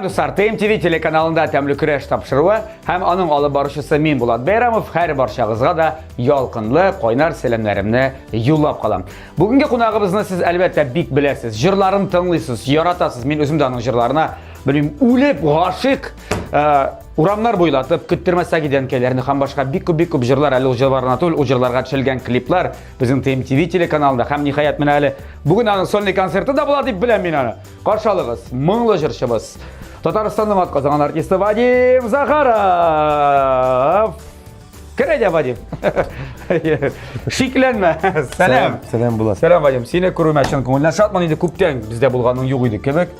Сәлам дуслар, ТМТВ телеканалында Тәмле көрәш тапшыруы һәм аның алып баручысы мин Булат Бәйрамов һәр барчагызга да ялкынлы, кайнар сәламнәремне юллап калам. Бүгенге кунагыбызны сез әлбәттә бик беләсез, җырларын тыңлыйсыз, яратасыз. Мин үзем дә аның җырларына белмим, үлеп гашыйк. Э, урамнар буйлатып, көттермәсәк иде әнкәйләрне һәм башка бик күп бик күп җырлар, әле ул җырларына түгел, ул җырларга төшелгән клиплар безнең ТМТВ телеканалында һәм ниһаять менә әле бүген аның сольный концерты да була дип беләм мин аны. Каршы алыгыз, моңлы җырчыбыз, Татарстанның атказанган артисты Вадим Захаров. Кер әйдә, Вадим. Шикләнмә. Сәлам. Сәлам, Булат. Сәлам, Вадим. Сине күрүемә чын күңелдән шатмын инде күптән бездә булганың юк иде кебек.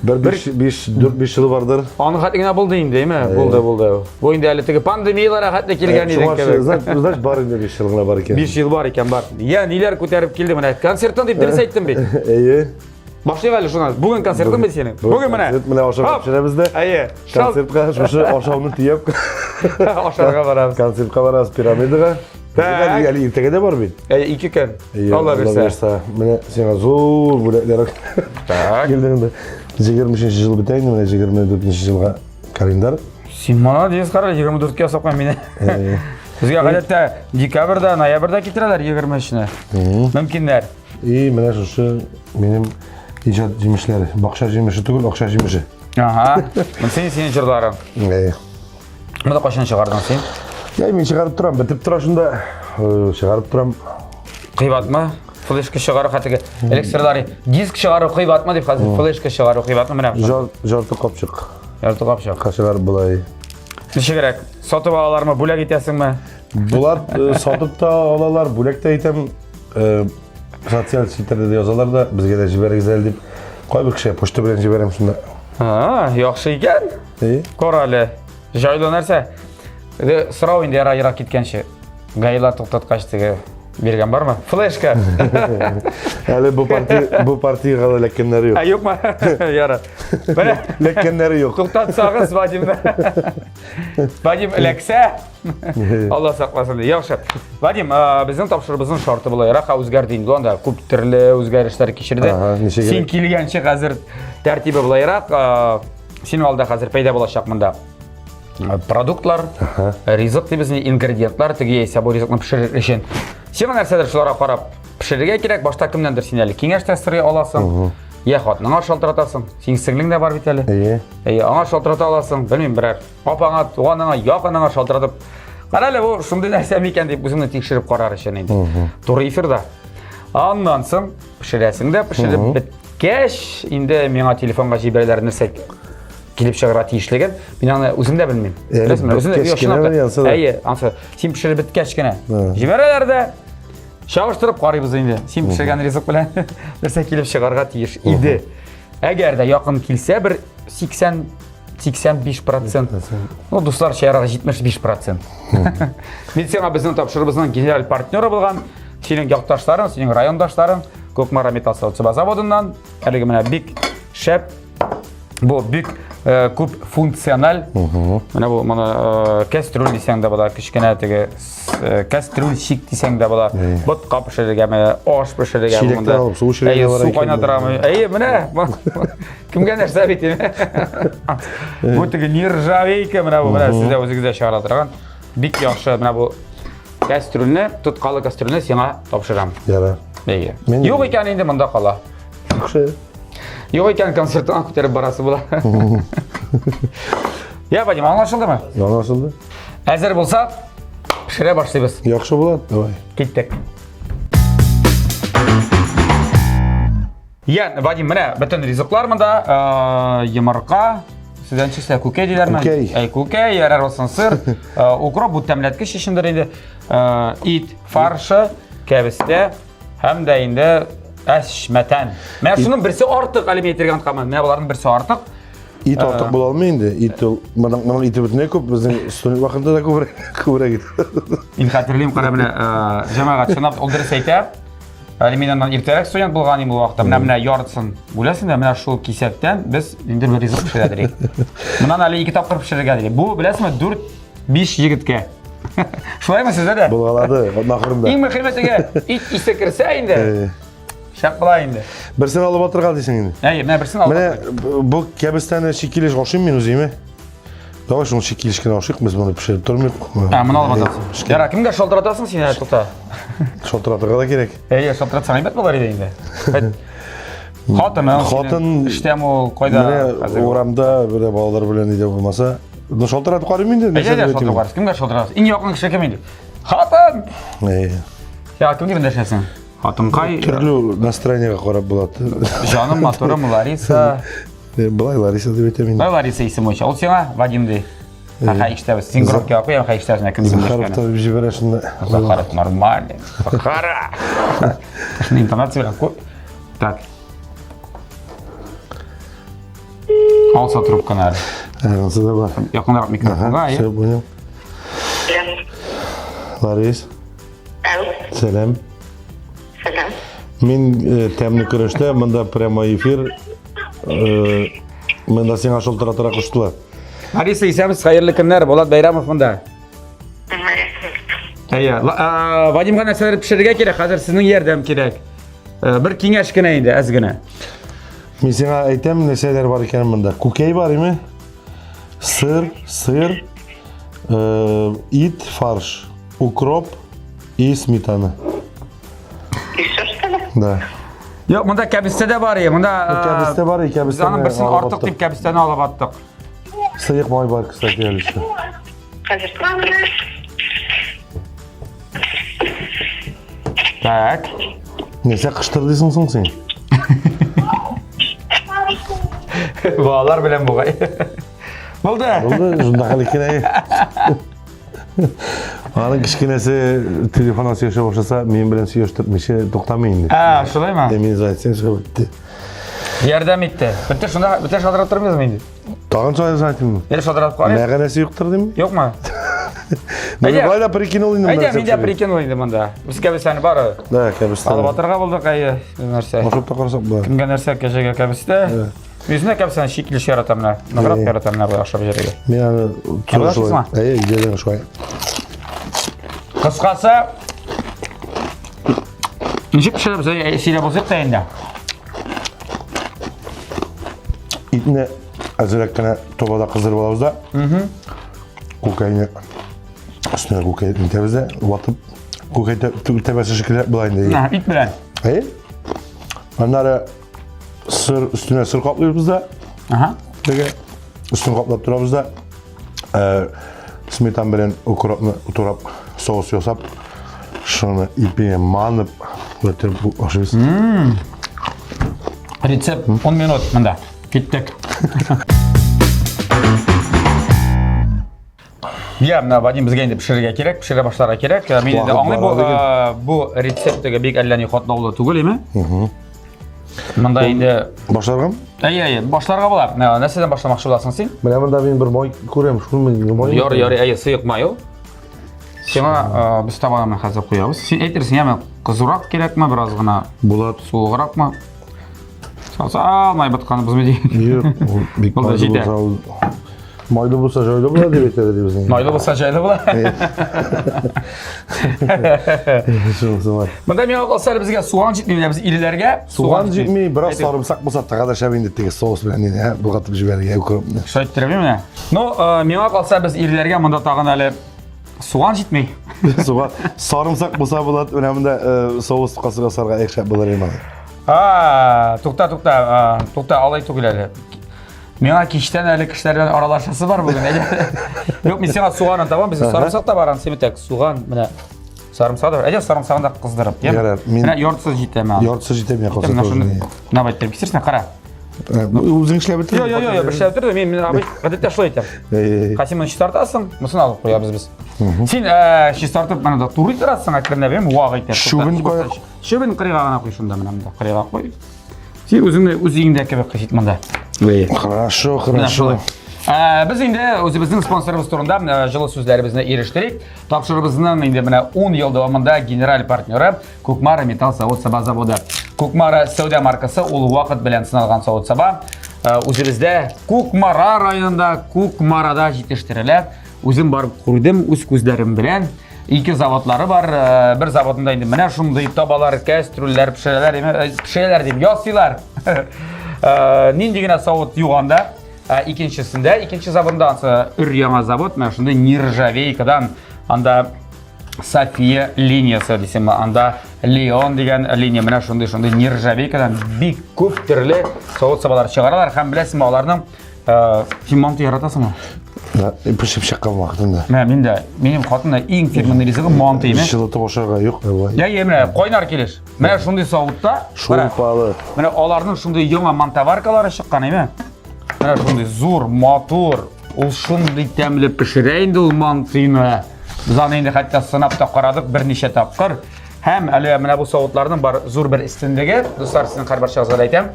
Бер биш, биш, дүрт, биш елы бардыр. Аның хәтле генә булды инде, әйме? Булды, булды. Бу инде әле теге пандемияләр хәтле килгән иде кебек. Значит, бар инде 5 ел гына бар икән. 5 ел бар икән, бар. Я, ниләр күтәреп килде менә? Концерттан дип дөрес әйттем бит. Әйе. Башлыйк әле шуннан. Бүген концертың бит синең. Бүген менә. Концерт менә ашап пешерәбез дә. Әйе. Концертка шушы ашауны төяп. Ашарга барабыз. Концертка барабыз пирамидага. Так. Әле иртәгә дә бар бит. Әйе, ике көн. Алла бирсә. Менә сиңа зур бүләкләр. Так. Килдем инде. 23 ел бетә инде, менә 24 елга календарь. Син молодец, кара, 24-кә ясап куйган мине. Безгә гадәттә декабрьдә, ноябрьдә китерәләр 23-не. Мөмкиннәр. И менә шушы минем иҗат җимешләре. Бакча җимеше түгел, акча җимеше. Ага. Монысы синең җырларың. Әйе. Моны кайчан чыгардың син? Я мин чыгарып торам, бетеп тора шунда. Э, чыгарып торам. Кыйбатмы? Флешка чыгару хәтта электрлар диск чыгару кыйбатмы дип хәзер флешка чыгару кыйбатмы менә. Жар, жарты капчык. Жарты капчык. Чыгарып була. Ничегрәк? Сатып алалармы, бүләк итәсеңме? Булат э, сатып та алалар, бүләк тә итәм. Э, социаль челтәрдә дә язалар да, безгә дә җибәрегез әле дип. Кайбер кешегә почта белән җибәрәм шунда. А, яхшы икән. Әйе. Кара әле. Җайлы нәрсә. Теге сорау инде яра ерак киткәнче. Гаилар туктаткач теге биргән бармы? Флешка. Әле бу партия бу партиягә дә эләккәннәре юк. Ә юкмы? Яра. Менә Эләккәннәре юк. туктатсагыз Вадимны. Вадим эләксә, Алла сакласын. Яхшы. Вадим, безнең тапшырубызның шарты булайрак үзгәрде инде. Анда күп төрле үзгәрешләр кичерде. Син килгәнче хәзер тәртибе булайрак. Синең алда хәзер пәйда булачак монда продуктлар, ризык дибез, ингредиентлар, теге яисә бу ризыкны пешерер өчен. Сиңа нәрсәдер шуларга карап пешерергә кирәк. Башта кемнәндер син әле киңәш тә сорый аласың. Я хатыныңа шалтыратасың. Синең сеңлең дә бар бит әле. Әйе. Әйе, аңа шалтырата аласың. Белмим, берәр апаңа, туганыңа, якыныңа шалтыратып, кара әле бу шундый нәрсә микән дип үзеңне тикшереп карар өчен инде. Туры эфирда. Аннан соң пешерәсең дә, пешереп беткәч, инде миңа телефонга җибәрәләр нәрсә килеп чыгарга тиешлеген. Мин аны үзем дә белмим. Беләсеңме? Үзем дә чынлап та. Әйе, ансы син пешереп беткәч кенә җибәрәләр дә чагыштырып карыйбыз инде. Син пешергән ризык белән нәрсә килеп чыгарга тиеш иде. Әгәр дә якын килсә бер 80 85 процент. Ну, дуслар, чаярак 75 процент. Мин сиңа безнең тапшырубызның генераль партнеры булган, синең якташларың, синең райондашларың Кукмара металл савыт-саба заводыннан әлеге менә бик шәп бу бик э, күп функциональ. Менә бу моны э, кәстрүл дисәң дә була, кечкенә теге э, кәстрүлчик дисәң дә була. Ботка пешерергәме, аш пешерергәме Чиләктән алып су эчәргә Әйе, су кайнатыргамы. Әйе, менә Кемгә нәрсә бит Бу теге нержавейка менә бу менә сездә үзегездә чыгара торган. Бик яхшы менә бу кастрюльне, тоткалы кастрюльне сиңа тапшырам. Ярар. Әйе. Юк икән инде монда кала. Яхшы. Юк икән концерттан күтәреп барасы була. Я, Вадим, аңлашылдымы? Аңлашылды. Әзер булсак, пешерә башлыйбыз. Яхшы була, давай. Киттек. Я, Вадим, менә бөтен ризыклар монда, э, йомырка, сездән чисә күкәй диләрме? Күкәй. Әй, күкәй, ярар булсын сыр, э, укроп бу тәмләткеч өчендер инде, э, ит фаршы, кәбестә һәм дә инде әшмәтән. Менә шуның берсе артык әле мин әйтергә онытканмын. Менә боларның берсе артык. Ит артык була алмый инде. Ит ул моның моның ите бөтенләй күп, безнең студент вакытында да күбрәк күбрәк ит. Мин хәтерлим, кара менә, җәмәгать, чынлап ул дөрес әйтә. Әле мин аннан иртәрәк студент булган идем ул вакытта. Менә менә яртысын бүләсең дә, менә шул кисәктән без инде бер ризык пешерә дирек. Моннан әле ике тапкыр пешерергә дирек. Бу, беләсеңме, 4-5 егеткә. Шулаймы сездә дә? Булгалады, атна ахырында. Иң мөһиме теге ит исе керсә инде. Шәп була инде. Берсен алып атырга дисең инде. Әйе, менә берсен алып. Менә бу кәбестәне шикелеш ашыйм мин үземә. Давай шуны шикелеш кенә ашыйк, без моны пешереп тормыйк. Ә, моны алып атасың. Яра, кемгә шалтыратасың син әле тукта? Шалтыратырга да кирәк. Әйе, шалтыратсаң әйбәт булыр иде инде. Хатының, Хатын эштәме ул, кайда? Менә урамда бер балалар белән өйдә булмаса, ну шалтыратып карыйм инде. Әйе, шалтыратып карыйсың. Кемгә шалтыратасың? Иң якын кеше кем инде? Хатын! Әйе. Я, кемгә эндәшәсең? Хатынкай. Төрле настроениегә карап була. Җаным, матурым, Лариса. Былай Лариса дип әйтәм инде. Былай Лариса исеме буенча. Ул сиңа Вадим ди. Ха, ишетәбез. Син громко куй, ха, ишетәсең, кем дип Захаров та дип җибәрә шунда. Захаров нормальный. Захара. Шуны интонация белән куй. Так. Алса трубканы әле. Анысы да бар. Якынрак микрофонга, Все, понял. Ларис. Сәлам. Сәлам. Мин э, тәмле көрәштә, монда прямой эфир. Э, монда сиңа шылтыратырга куштылар. Лариса, исәнмесез, хәерле көннәр. Булат Бәйрәмов монда. Әйе, Вадимга нәрсәләр пешерергә кирәк, хәзер сезнең ярдәм кирәк. Э, бер киңәш кенә инде, әз генә. Мин сиңа әйтәм, нәрсәләр бар икән монда. Күкәй бар име? Сыр, сыр, э, ит, фарш, укроп и сметана. И все, что ли? Да. Юк, монда кәбестә дә бар, монда кәбестә бар, кәбестә. Без аның берсен артык дип кәбестәне алып аттык. Сыек май бар, кстати, әле еще. Хәзер. Так. Нәрсә кыштырдыйсың соң син? Балалар белән бугай. Булды. Булды, шунда хәл кенә. Аның кечкенәсе телефоннан сөйләшә башласа, минем белән сөйләштермичә туктамый инде. Ә, шулаймы? Мин звонить чыгып бетте. Ярдәм итте. Бетте шунда, бетте шалтыратып тормыйсызмы инде? Тагын шулай звонить. Әле шалтыратып карыйк. Мәгънәсе юктыр дим. Юкмы? Мин болай да прикинул инде. Әйдә, мин дә прикинул инде монда. Без кәбестәне бары. Да, кәбестә. Алып атырга булдык, әйе, нәрсә. Ашап та карасак була. Кемгә нәрсә, кәҗәгә кәбестә. Үзенә кәбестәне шикле яратам менә. Ныграк яратам менә болай ашап җөрергә. Мин аны туры шулай. Әйе, өйдә шулай. Кыскасы, ничек пешереп сөйләп булсак та инде. Итне әзрәк кенә тобада кыздырып алабыз да. Күкәйне өстенә күкәй итәбез дә, ватып күкәй тәбәсе шикелле була инде. Ит белән. Әйе. Аннары сыр өстенә сыр каплыйбыз да. Ага. Теге өстен каплап торабыз да. Э, сметан белән укропны турап соус ясап, шуны ипигә манып, бөтен ашыйбыз. Рецепт 10 минут монда. Киттек. Я, менә Вадим безгә инде пешерергә кирәк, пешерә башларга кирәк. Э, мин инде аңлыйм, бу, э, бу рецепт теге бик әллә ни катлаулы түгел, име? Монда инде башларга? Әйе, әйе, башларга була. Нәрсәдән башламакчы буласың син? Менә монда мин бер май күрәм, шул мин май. Ярый, ярый, әйе, сыек май ул. Сиңа э, без табаны хәзер куябыз. Син әйтерсең, яме кызурак кирәкме, бераз гына? Булат. Суыгракмы? Салса алмай ботканыбызмы ди. Юк, ул бик Булды, майлы җитә. булса, ул майлы булса җайлы була дип әйтәләр ди безнең. Майлы булса җайлы була. Шунысы бар. Монда миңа калса әле безгә суган җитми, менә без ирләргә Суган җитми, бераз сарымсак булса тагы да шәп инде теге соус белән инде, ә, болгатып җибәрергә укропны. Шулай иттереп менә. Ну, э, миңа калса без ирләргә монда тагын әле суган җитми. Суган, сарымсак булса була, менә монда э, соус касыгы сарга бик шәп булыр иде. А, тукта, тукта, а, тукта, алай түгел әле. Миңа кичтән әле кешеләр белән аралашасы бар бүген. Әйдә. Юк, мин сиңа суганын табам, безнең сарымсак та бар, анысы бит суган, менә сарымсак да бар. Әйдә сарымсагын да кыздырып, яме? Ярар, мин- Менә яртысы җитә миңа. Яртысы җитә миңа калса Менә тоже. шуны на байтып кисерсең, кара. Үзең эшләп бетер. Йо, йо, йо, бер эшләп бетерде, мин мин абый гадәттә шулай итәм. Касимны чистартасың, монысын алып куябыз без. Син э, чистартып менә да турый торасың әкренләп, яме, вак итеп. Чүбен кая- Чүбен кырыйга гына куй шунда менә монда, кырыйга куй. Син үзеңне үз өеңдә кебек хис ит монда. Хорошо, Менә хорошо. шулай. Ә, Без инде үзебезнең спонсорыбыз турында менә җылы сүзләребезне ирештерик. Тапшырыбызның инде менә 10 ел дәвамында генераль партнеры Кукмара металл савыт-саба заводы. Кукмара сәүдә маркасы ул вакыт белән сыналган савыт-саба. Ә, Үзебездә Кукмара районында, Кукмарада җитештерелә. Үзем барып күрдем, үз күзләрем белән. Ике заводлары бар. Э, бер заводында инде менә шундый табалар, кәстрүлләр пешерәләр, э, пешерәләр дип ясыйлар. Э, нинди генә савыт юк анда. Икенчесендә, икенче заводында ансы өр яңа завод, менә шундый нержавейкадан анда София линиясе дисеңме, анда Леон дигән линия, менә шундый шундый нержавейкадан бик күп төрле савыт-сабалар чыгаралар һәм беләсеңме, аларның Син манты яратасыңмы? Да, пешеп чыккан вакытында. Менә мин дә, минем хатын да иң фирменный ризыгы манты име. Җылытып ашарга юк, давай. Я, я, менә кайнар килеш. Менә шундый савытта. Шулпалы. Менә аларның шундый яңа мантоваркалары чыккан име. Менә шундый зур, матур, ул шундый тәмле пешерә инде ул мантыйны. Без аны инде хәтта сынап та карадык берничә тапкыр. Һәм әле менә бу савытларның бар зур бер өстенлеге, дуслар, сезнең һәрберчагызга да әйтәм.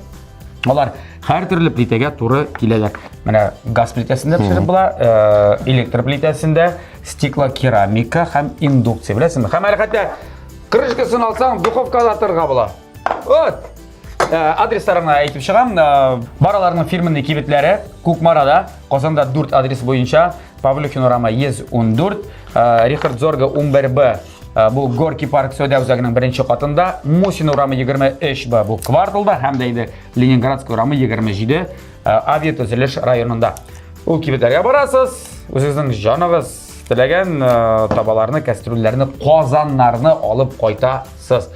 Алар һәр төрле плитәгә туры киләләр. Менә газ плитәсендә пешереп була, э, электр плитәсендә, стеклокерамика һәм индукция, беләсеңме? Һәм әле хәтта крышкасын алсаң, духовкада атырга була. Вот. Э, адресларына әйтеп чыгам. Э, бар аларның фирменный кибетләре Кукмарада, Казанда 4 адрес буенча, Павлюхин урамы 114, Рихард Зорга 11Б, бу Горки парк сәүдә үзәгенең беренче катында, Мусин урамы 23Б, бу кварталда һәм дә инде Ленинградский урамы 27, авиатөзелеш районында. Ул кибетләргә барасыз, үзегезнең җаныгыз теләгән табаларны, кәстрүлләрне, казаннарны алып кайтасыз.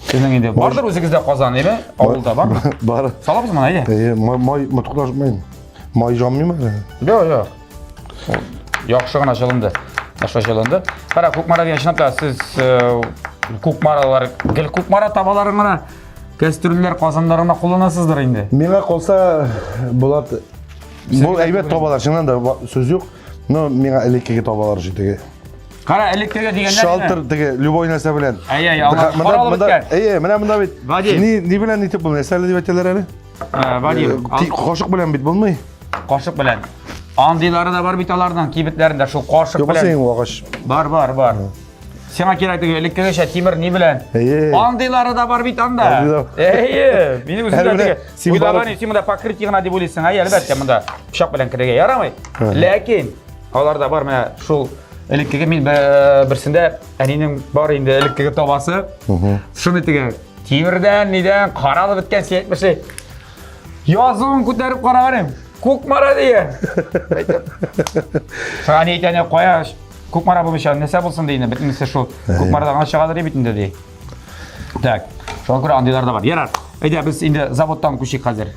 Сезнең инде бардыр үзегездә казан, әйме? Авылда бармы? Бар. Салабызмы, әйдә? Әйе, май, май, тукташмыйм. Май җанмыймы әле? Юк, юк. Яхшы гына җылынды. Яхшы җылынды. Кара, Кукмара дигән чынлап та сез э, Кукмаралар, гел Кукмара табаларын гына кәстрүлләр, казаннар гына кулланасыздыр инде. Миңа калса, Булат, бу әйбәт табалар, чыннан да сүз юк. Но миңа элеккеге табалар җитеге. Кара, элеккеге дигәннәр. Шалтыр теге любой нәрсә белән. Әйе, әйе, алар каралып беткән. Әйе, менә монда бит. Ни ни белән итеп булмый? Нәрсә дип әйтәләр әле? Э, Вадим, э, кашык белән бит булмый. Кашык белән. Андыйлары да бар бит аларның кибетләрендә шул кашык белән. Юк, агач. Бар, бар, бар. Сиңа кирәк түгел, элеккегечә тимер ни белән. Әйе. Андыйлары да бар бит анда. Әйе, минем үзем дә теге. Уйлаган син монда покрытие гына дип уйлыйсың. Әйе, әлбәттә, монда пычак белән керергә ярамый. Ләкин аларда бар менә шул элеккеге мин берсендә әнинең бар инде элеккеге табасы. Шуны теге Тимердән, нидән каралып беткән син әйтмешли. Язуын күтәреп караган идем. Кукмара дигән. Шуңа ни әйтә, кая Кукмара булмыйча нәрсә булсын ди инде, бөтенесе шул Кукмарадан гына чыгадыр бит инде ди. Так, шуңа күрә андыйлар да бар. Ярар, әйдә без инде заводтан күчик хәзер.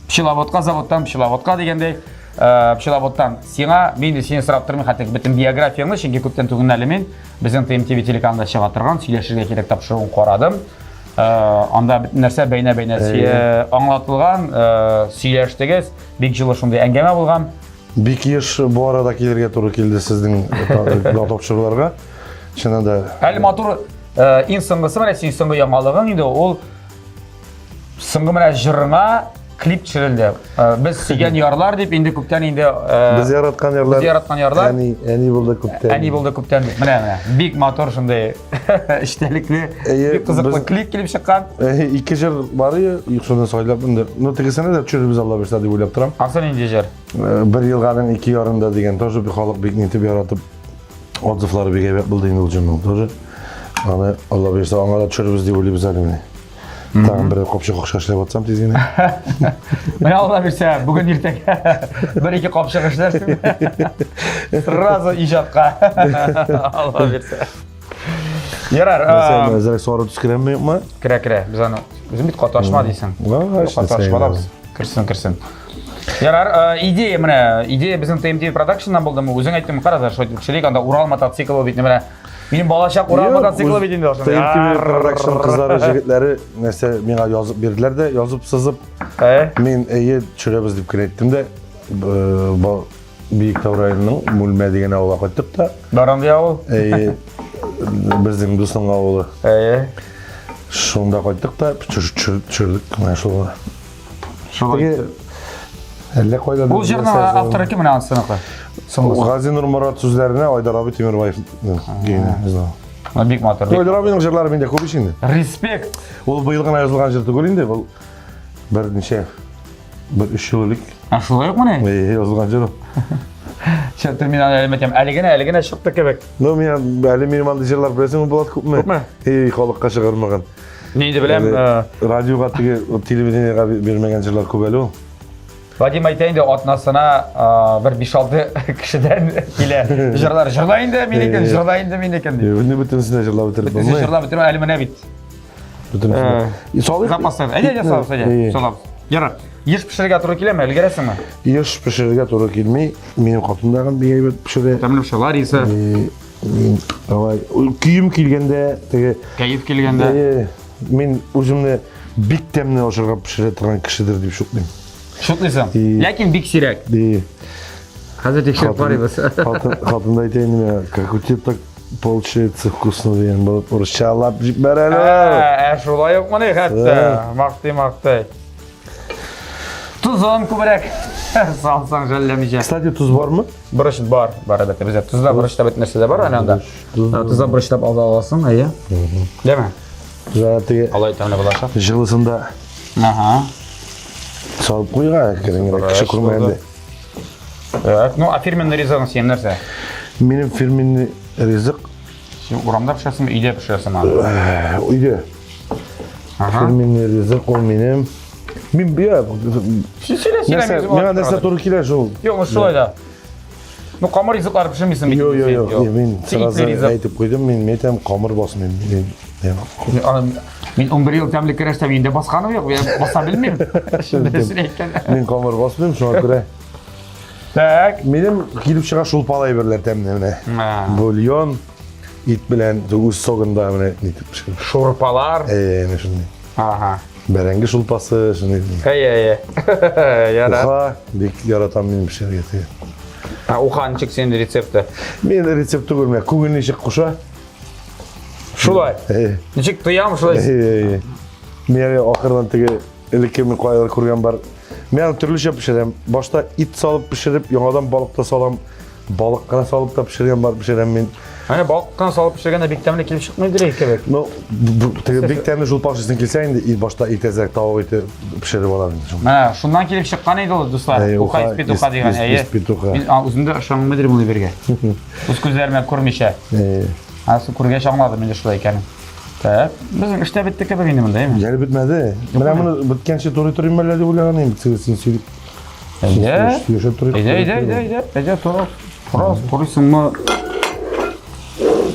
Пчеловодка, заводтан пчеловодка дигәндәй, э, пчеловодтан сиңа, мин инде сине сорап тормыйм, хәтта бөтен биографияңне, чөнки күптән түгел әле мин безнең ТМТВ телеканалында чыга торган сөйләшергә кирәк тапшыруын карадым. Э, анда бөтен нәрсә бәйнә-бәйнә э, аңлатылган, сөйләштегез, бик җылы шундый әңгәмә булган. Бик еш бу арада килергә туры килде сезнең тапшыруларга. Чыннан да. Әле матур иң соңгысы менә синең соңгы яңалыгың инде ул Соңгы менә җырыңа клип төшерелде. Э, без сөйгән ярлар дип инде күптән инде э, Без яраткан ярлар. Без яраткан ярлар. Әни, әни булды күптән. Әни булды күптән дип. Менә менә бик матур шундый эчтәлекле, бик кызыклы клип килеп чыккан. Ике җыр бар иде, шуны сайлап инде. Ну, тегесенә дә төшерербез Алла бирсә дип уйлап торам. Ансы нинди җыр? Э, бер елганың ике ярында дигән тоже бик халык бик нитеп яратып отзывлары бик әйбәт булды инде ул җырның тоже. Аны Алла бирсә аңа да төшерербез дип уйлыйбыз әле менә. Тагын бер капчык акча эшләп атсам тиз генә. Менә Алла бирсә, бүген иртәгә бер-ике капчык эшләрсең. Сразу иҗатка. Алла бирсә. Ярар. Нәрсә, әзрәк сары төс керәме юкмы? Керә, керә. Без аны үзем бит каташма дисең. Каташма Керсен, керсен. Ярар, идея менә, идея безнең TMTV продакшннан булдымы? Үзең әйттең, кара, шулай дип төшерик, анда Урал мотоциклы бит менә. Минем балачак Урал мотоциклы бит инде ул. TMTV продакшн кызлары, җегетләре нәрсә миңа язып бирделәр дә, язып сызып. Ә? Мин әйе төшерәбез дип кенә әйттем дә, Биектау районының Мүлмә дигән авылга кайттык та. Бар андый авыл? Әйе. Безнең дусның авылы. Әйе. Шунда кайттык та төшердек менә шул. Шулай. Әллә кайда. Ул җырның авторы кем менә анысыныкы? Соңгысы. Газинур Морат сүзләренә Айдар абый Тимербаев гене. Бик матур. Айдар абыйның җырлары миндә күп ич инде. Респект. Ул быел гына язылган җыр түгел инде, ул берничә бер өч ел элек. А шулай ук мени? Әйе, язылган җыр. Чынтыр мин аны әле әйтәм, әле генә, әле генә чыкты кебек. Ну, мин әле минем андый җырлар беләсеңме, Булат, күпме? Күпме? Эй, халыкка чыгармаган. Мин инде беләм, Радиога теге телевидениегә бирмәгән җырлар күп әле ул. Вадим әйтә инде атнасына бер 5-6 кешедән килә җырлар. Җырла инде минекен, җырла инде минекен дип. Юк, бөтенесен дә җырлап бетереп булмый. Бөтенесен җырлап бетерү әле менә бит. Бөтенесен. Салыйк. Запаслар. Әйдә, әйдә салабыз, әйдә. Салабыз. Ярар. Еш пешерергә туры киләме? Өлгерәсеңме? Еш пешерергә туры килми. Минем хатын да бик әйбәт пешерә. Тәмле пешерә. Лариса. Мин алай көем килгәндә, теге кәеф килгәндә. Мин үземне бик тәмле ашарга пешерә торган кешедер дип шутлыйм. Шутлыйсың. Ләкин бик сирәк. Хәзер тикшереп карыйбыз. Хатын, хатын да әйтә инде миңа, как у тебя так получается вкусно дигән булып урысчалап җибәрә әле. Ә, шулай ук мени хәтта. Мактый, мактый. Тузын күбрәк салсаң жәлләмичә. Кстати, туз бармы? Борыч бар, бар әлбәттә. Бездә тоз да, борыч та бөтен нәрсә дә бар әле анда. Тоз да борычлап алда аласың, әйе. Дәме? Жаңа теге Алай тәмле булачак. Җылысында. Ага. Салып куйга, кереңгә кеше күрмәгәндә. Так, ну, а фирменный ризыгың синең нәрсә? Минем фирменный ризык. Син урамда пешерәсеңме, өйдә пешерәсеңме? Өйдә. Фирменный ризык ул минем. Мин бия. Сөйлә, сөйлә. Миңа нәрсә туры килә шул. Юк, шулай да. Ну, камыр ризыклары пешермисең бит. Юк, юк, юк. Мин сразу әйтеп куйдым, мин әйтәм, камыр басмыйм. Мин 11 ел тәмле көрәштә мин дә басканым юк, мин баса белмим. Мин камыр басмыйм, шуңа күрә. Так. Минем килеп чыга шулпалы әйберләр тәмле менә. Бульон, ит белән үз согында менә нитеп пешереп. Шурпалар. Әйе, әнә шундый. Ага. Бәрәңге шулпасы, шундый. Әйе, әйе. Ярар. Уха бик яратам мин пешерергә теге. Ә уха ничек синең рецепты? Мин рецепт түгел, менә күңел ничек куша. Шулай. Әйе. Ничек тоям, шулай. Әйе, әйе. Мин әле ахырдан теге элекке мин кайдадыр күргән бар. Мин аны төрлечә пешерәм. Башта ит салып пешереп, яңадан балык та салам. Балык кына салып та пешергән бар, пешерәм мин. Әнә балык кына салып пешергәндә бик тәмле килеп чыкмыйдыр эй кебек. Ну, теге бик тәмле шулпа ашыйсың килсә инде, и башта ит әзрәк тавык ите пешереп алам инде. Менә шуннан килеп чыккан иде ул, дуслар. Уха из петуха дигән, әйе. Из петуха. Мин үзем дә ышанмыйдыр моны биргә. Үз күзләремә күрмичә. Әйе. Асы күргәч аңладым инде шулай икәнен. Так, безнең эш тә бетте кебек инде монда, әйеме? Әле бетмәде. Менә моны беткәнче турый торыйм әллә дип уйлаган идем, син сөйли. Әйдә. Сөйләшеп торыйк. Әйдә, әйдә, әйдә, әйдә, әйдә, тор. Торабыз, турыйсыңмы?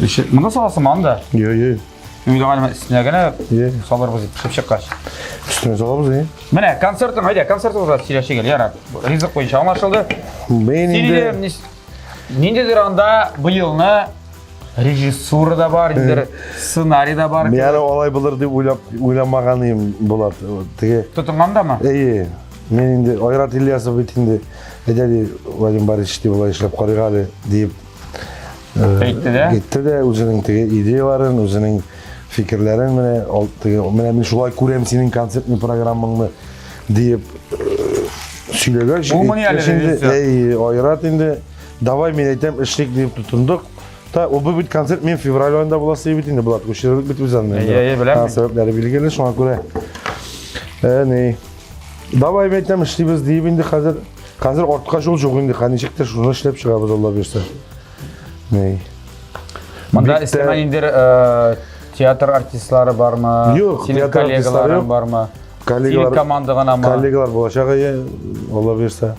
Ишек, монда саласыңмы анда? Йо, йо. Мин уйлаганым өстенә генә салырбыз дип пешеп чыккач. Өстенә салабыз, әйе. Менә концертың, әйдә, концерт турында сөйләшик әле, ярар. Ризык буенча аңлашылды. Мин инде ниндидер анда быелны режиссура да бар, ниндидер сценарий да бар. Мин әле алай булыр дип уйлап уйламаган идем, Булат. Теге Тотынгандамы? Әйе. Мин инде Айрат Ильясов бит инде әйдә ди Вадим Борисович дип болай эшләп карыйк әле дип әйтте дә. Әйтте дә үзенең теге идеяларын, үзенең фикерләрен менә теге менә мин шулай күрәм синең концертный программаңны диеп сөйләгәч, әй, Айрат инде давай мин әйтәм эшлик дип тотындык. Та, ул бу бит концерт мин февраль аенда буласы бит инде Булат, күчерелеп бит үз аны. Әйе, әйе, беләм. Сәбәпләре билгеле, шуңа күрә. Ә, ни. Давай мин әйтәм, эшлибез диеп инде хәзер хәзер артка юл юк инде, ничек тә шуны эшләп чыгабыз, Алла бирсә. Ни. Монда өстәмә ниндидер театр артистлары бармы? Юк, синең коллегаларың бармы? Коллегалар, Синең команда гынамы? Коллегалар булачак, әйе, Алла бирсә.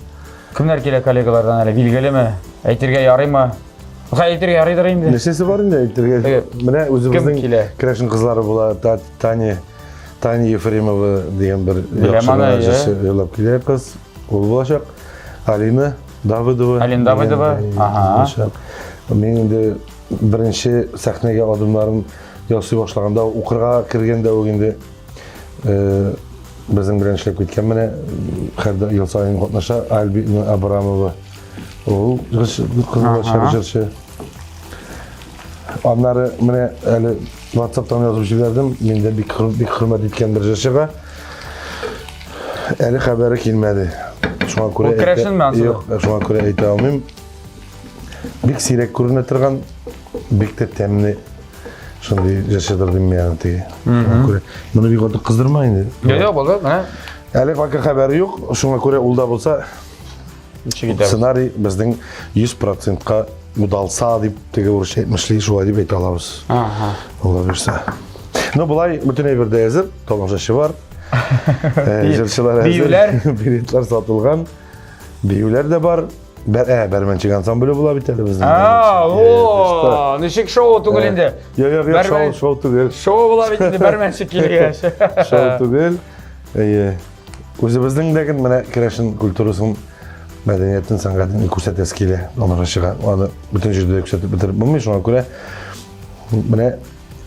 Кемнәр килә коллегалардан әле, билгелеме? Әйтергә ярыймы? Хәй, әйтергә ярыйдыр инде. Нәрсәсе бар инде әйтергә? Менә үзебезнең керәшен кызлары була, Таня, Таня Ефремова дигән бер яхшы җырлап килә кыз. Ул булачак. Алина Давыдова. Алина Давыдова. Ага. Мин инде беренче сәхнәгә адымнарын ясый башлаганда, укырга кергәндә үк инде безнең белән эшләп киткән менә һәр ел саен катнаша Альбина Абрамова. Ул кызыл җырчы. Аннары менә әле WhatsApp-тан язып җибәрдем. Мин дә бик бик хөрмәт иткән бер җырчыга. Әле хәбәре килмәде. Шуңа күрә Ул керәшенме ансы? Юк, шуңа күрә әйтә алмыйм. Бик сирәк күренә торган, бик тә тәмле шундый җырчыдыр дим мин аны теге. Шуңа күрә моны бик артык кыздырма инде. Юк, юк, булды, менә. Әле пока хәбәре юк, шуңа күрә ул да булса. Ничек итәбез? Сценарий безнең 100%-ка удалса дип теге урысча әйтмешли, шулай дип әйтә алабыз. Ага. Алла бирсә. Ну, болай бөтен әйбер дә әзер, тамашачы бар. Э, җырчылар әзер. Биюләр. Билетлар сатылган. Биюләр дә бар. Бәр, ә, бәрмәнчек ансамбле була бит әле безнең. А, о, ничек шоу түгел инде. Юк, юк, юк, шоу, шоу түгел. Шоу була бит инде бәрмәнчек килгәч. Шоу түгел. Әйе. Үзебезнең дә менә керәшен культурасын, мәдәниятен, сәнгатен күрсәтәсе килә тамашачыга. Аны бөтен җирдә дә күрсәтеп бетереп булмый, шуңа күрә менә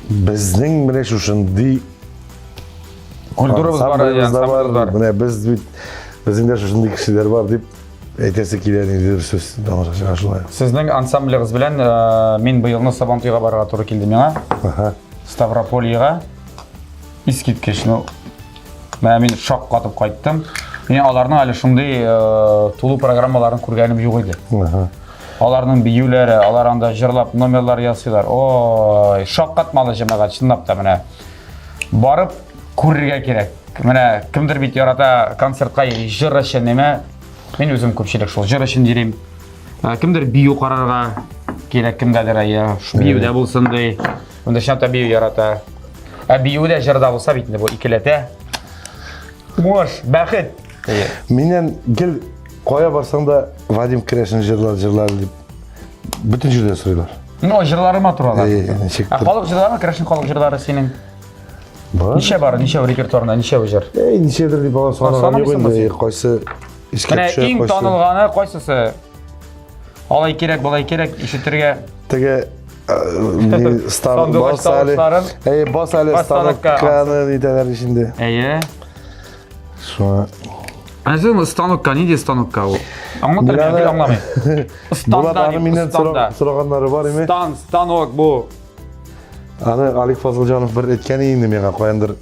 безнең менә шушындый культурабыз бар, ансамблебыз бар. Менә без бит безнең дә шушындый кешеләр бар дип әйтәсе килә ниндидер сүз тамашачыга шулай. Сезнең ансамблегыз белән э, мин быелны Сабантуйга барырга туры килде миңа. Ага. Ставропольега. Искиткеч, ну, менә мин шак катып кайттым. Мин аларның әле шундый э, тулы программаларын күргәнем юк иде. Ага. Аларның биюләре, алар анда җырлап номерлар ясыйлар. Ой, шаккатмалы җәмәгать, чынлап та менә. Барып күрергә кирәк. Менә кемдер бит ярата концертка йөри, җыр өчен неме. Мин үзем күпчелек шул җыр өчен йөрим. Ә, Кемдер бию карарга кирәк, кемгәдер әйе, бию дә булсын ди. Монда чынлап та бию ярата. Ә бию дә җыр да булса бит инде бу икеләтә. Уңыш, бәхет. Әйе. Миннән гел кая барсаң да Вадим Керәшен җырлар, җырлар дип бөтен җирдә сорыйлар. Ну, җырлары матур алар. Әйе, ничек Ә халык җырлары, керәшен халык җырлары синең? Бар. Ничә бар, ничә репертуарында, ничә җыр? Әй, ничәдер дип алар санаган юк Санамыйсыңмы инде, син? кайсы искә Менә төшә, иң кайсы. танылганы кайсысы? Алай кирәк, болай кирәк, ишетергә. Теге э, стан Сандугач бас әле. тавышларын. Әй, бас әле Бас станокка. станокканы нитәләр инде. Әйе. Шуңа Ә син станокка, нинди станокка ул? Аңлатыр, Мин мин аны- аңламыйм. Булат Станда аны дип, миннән станда. сораганнары бар име? Стан, станок бу. Аны Алик Фазылҗанов бер әйткән инде миңа каяндыр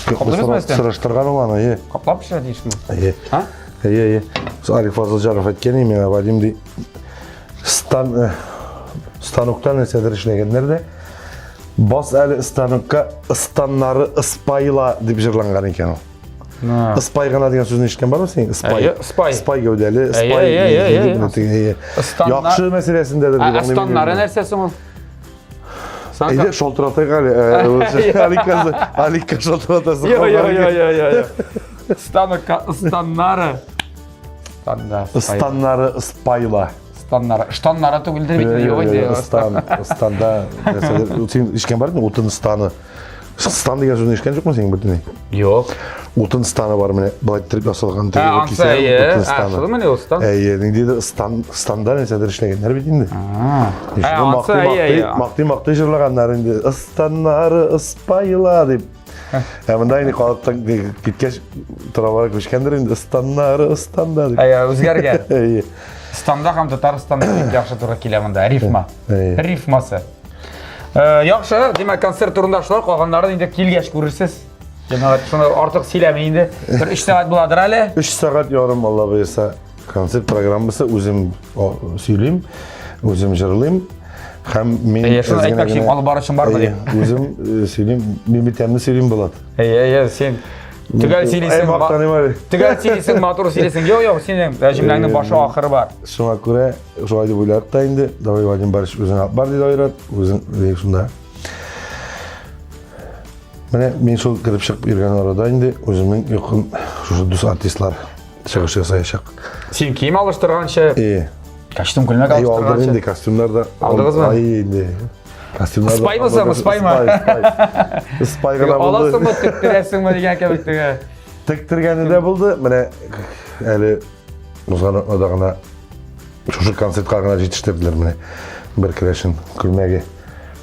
Каплыйбызмы өстен? сораштырган ул аны, әйе. Каплап пешерә дишме? Әйе. Һа? Әйе, әйе. Алик Фазылҗанов әйткән инде миңа, Вадим ди, стан э, станоктан нәрсәдер эшләгәннәр дә, бас әле станокка станнары ыспайла дип җырланган икән ул. Ыспай гына дигән сүзне ишеткән бармы син? Ыспай. Әйе, ыспай. Ыспай гәүдәле, ыспай. Әйе, әйе, әйе, әйе. Ыстаннар- Яхшы мәсьәләсендәдер дип Ә аңлыйм. станнары нәрсә соң ул? Әйдә, шалтыратыйк әле. Аликка, Аликка шалтыратасы. Йо, йо, йо, йо, йо, йо. Станокка ыстаннары. Станда. Ыстаннары ыспайла. Станнары. Штаннары түгелдер бит, юк инде. Ыстан, ыстанда. Син ишкән бар идеме? Утын станы. Стан дигән сүзне ишеткән юкмы син бөтенләй? Юк. Утын станы бар менә, былай иттереп ясалган теге бер кисә. Утын станы. Шулмыни ул стан? Әйе, ниндидер стан, станда нәрсәдер эшләгәннәр бит инде. Мактый, мактый, мактый җырлаганнар инде. Ыстаннары ыспайла дип. Ә монда инде халыктан киткәч тора-бара күчкәндер инде ыстаннары ыстанда дип. Әйе, үзгәргән. Әйе. Станда һәм Татарстанда бик яхшы туры килә монда рифма. Рифмасы. Э, яхшы, димәк, концерт турында шулар, калганнарын инде килгәч күрерсез. Җәмәгать, шуны артык сөйләми инде. Бер 3 сәгать буладыр әле. 3 сәгать ярым, Алла боерса, концерт программасы үзем сөйлим, үзем җырлыйм. Һәм мин Әйе, шуны әйтмәкче, алып баручың бармы дип. Үзем э, сөйлим, мин бит тәмле сөйлим Булат. Әйе, әйе, син төгәл сөйлисең. Төгәл сөйлисең, матур сөйлисең. Юк, юк, синең җөмләңнең башы ахыры бар. Шуңа күрә Шулай дип уйладык та инде. Давай, Вадим Борисович, үзең алып бар, диде Айрат. Үзең диек шунда. Менә мин шул кереп чыгып йөргән арада инде үземнең якын шушы дус артистлар чыгыш ясаячак. Син кием алыштырганчы, Э, костюм күлмәк Әй, алдык алыштырганчы. инде костюмнар да. Алдыгызмы? Ай, инде. Костюмнар да. Ыспаймы соң, ыспаймы? Ыспай, ыспай. Ыспай гына булды. Аласыңмы, тектерәсеңме дигән кебек теге. Тектергәне дә булды. Менә әле узган атнада гына Шушы концертка гына җитештерделәр менә бер керәшен күлмәге.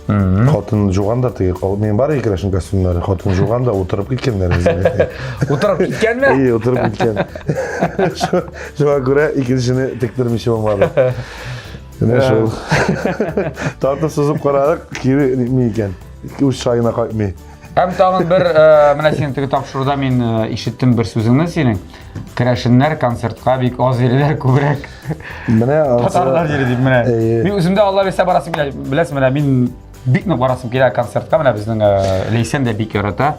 Хатын жуган да теге, минем бар иде керәшен костюмнары, хатын жуган да утырып киткәннәр. Утырып киткәнме? Әйе, утырып киткән. Шуңа күрә икенчене тектермичә булмады. Менә шул. Тартып сузып карадык, кире нитми икән. Үз чаена кайтмый. Һәм тагын бер, менә синең теге тапшыруда мин ишеттем бер сүзеңне синең. Керәшеннәр концертка бик аз йөриләр, күбрәк. Менә татарлар йөри дип менә. Мин үзем дә Алла бирсә барасым килә. Беләсең, менә мин бик нык барасым килә концертка. Менә безнең Ләйсән дә бик ярата.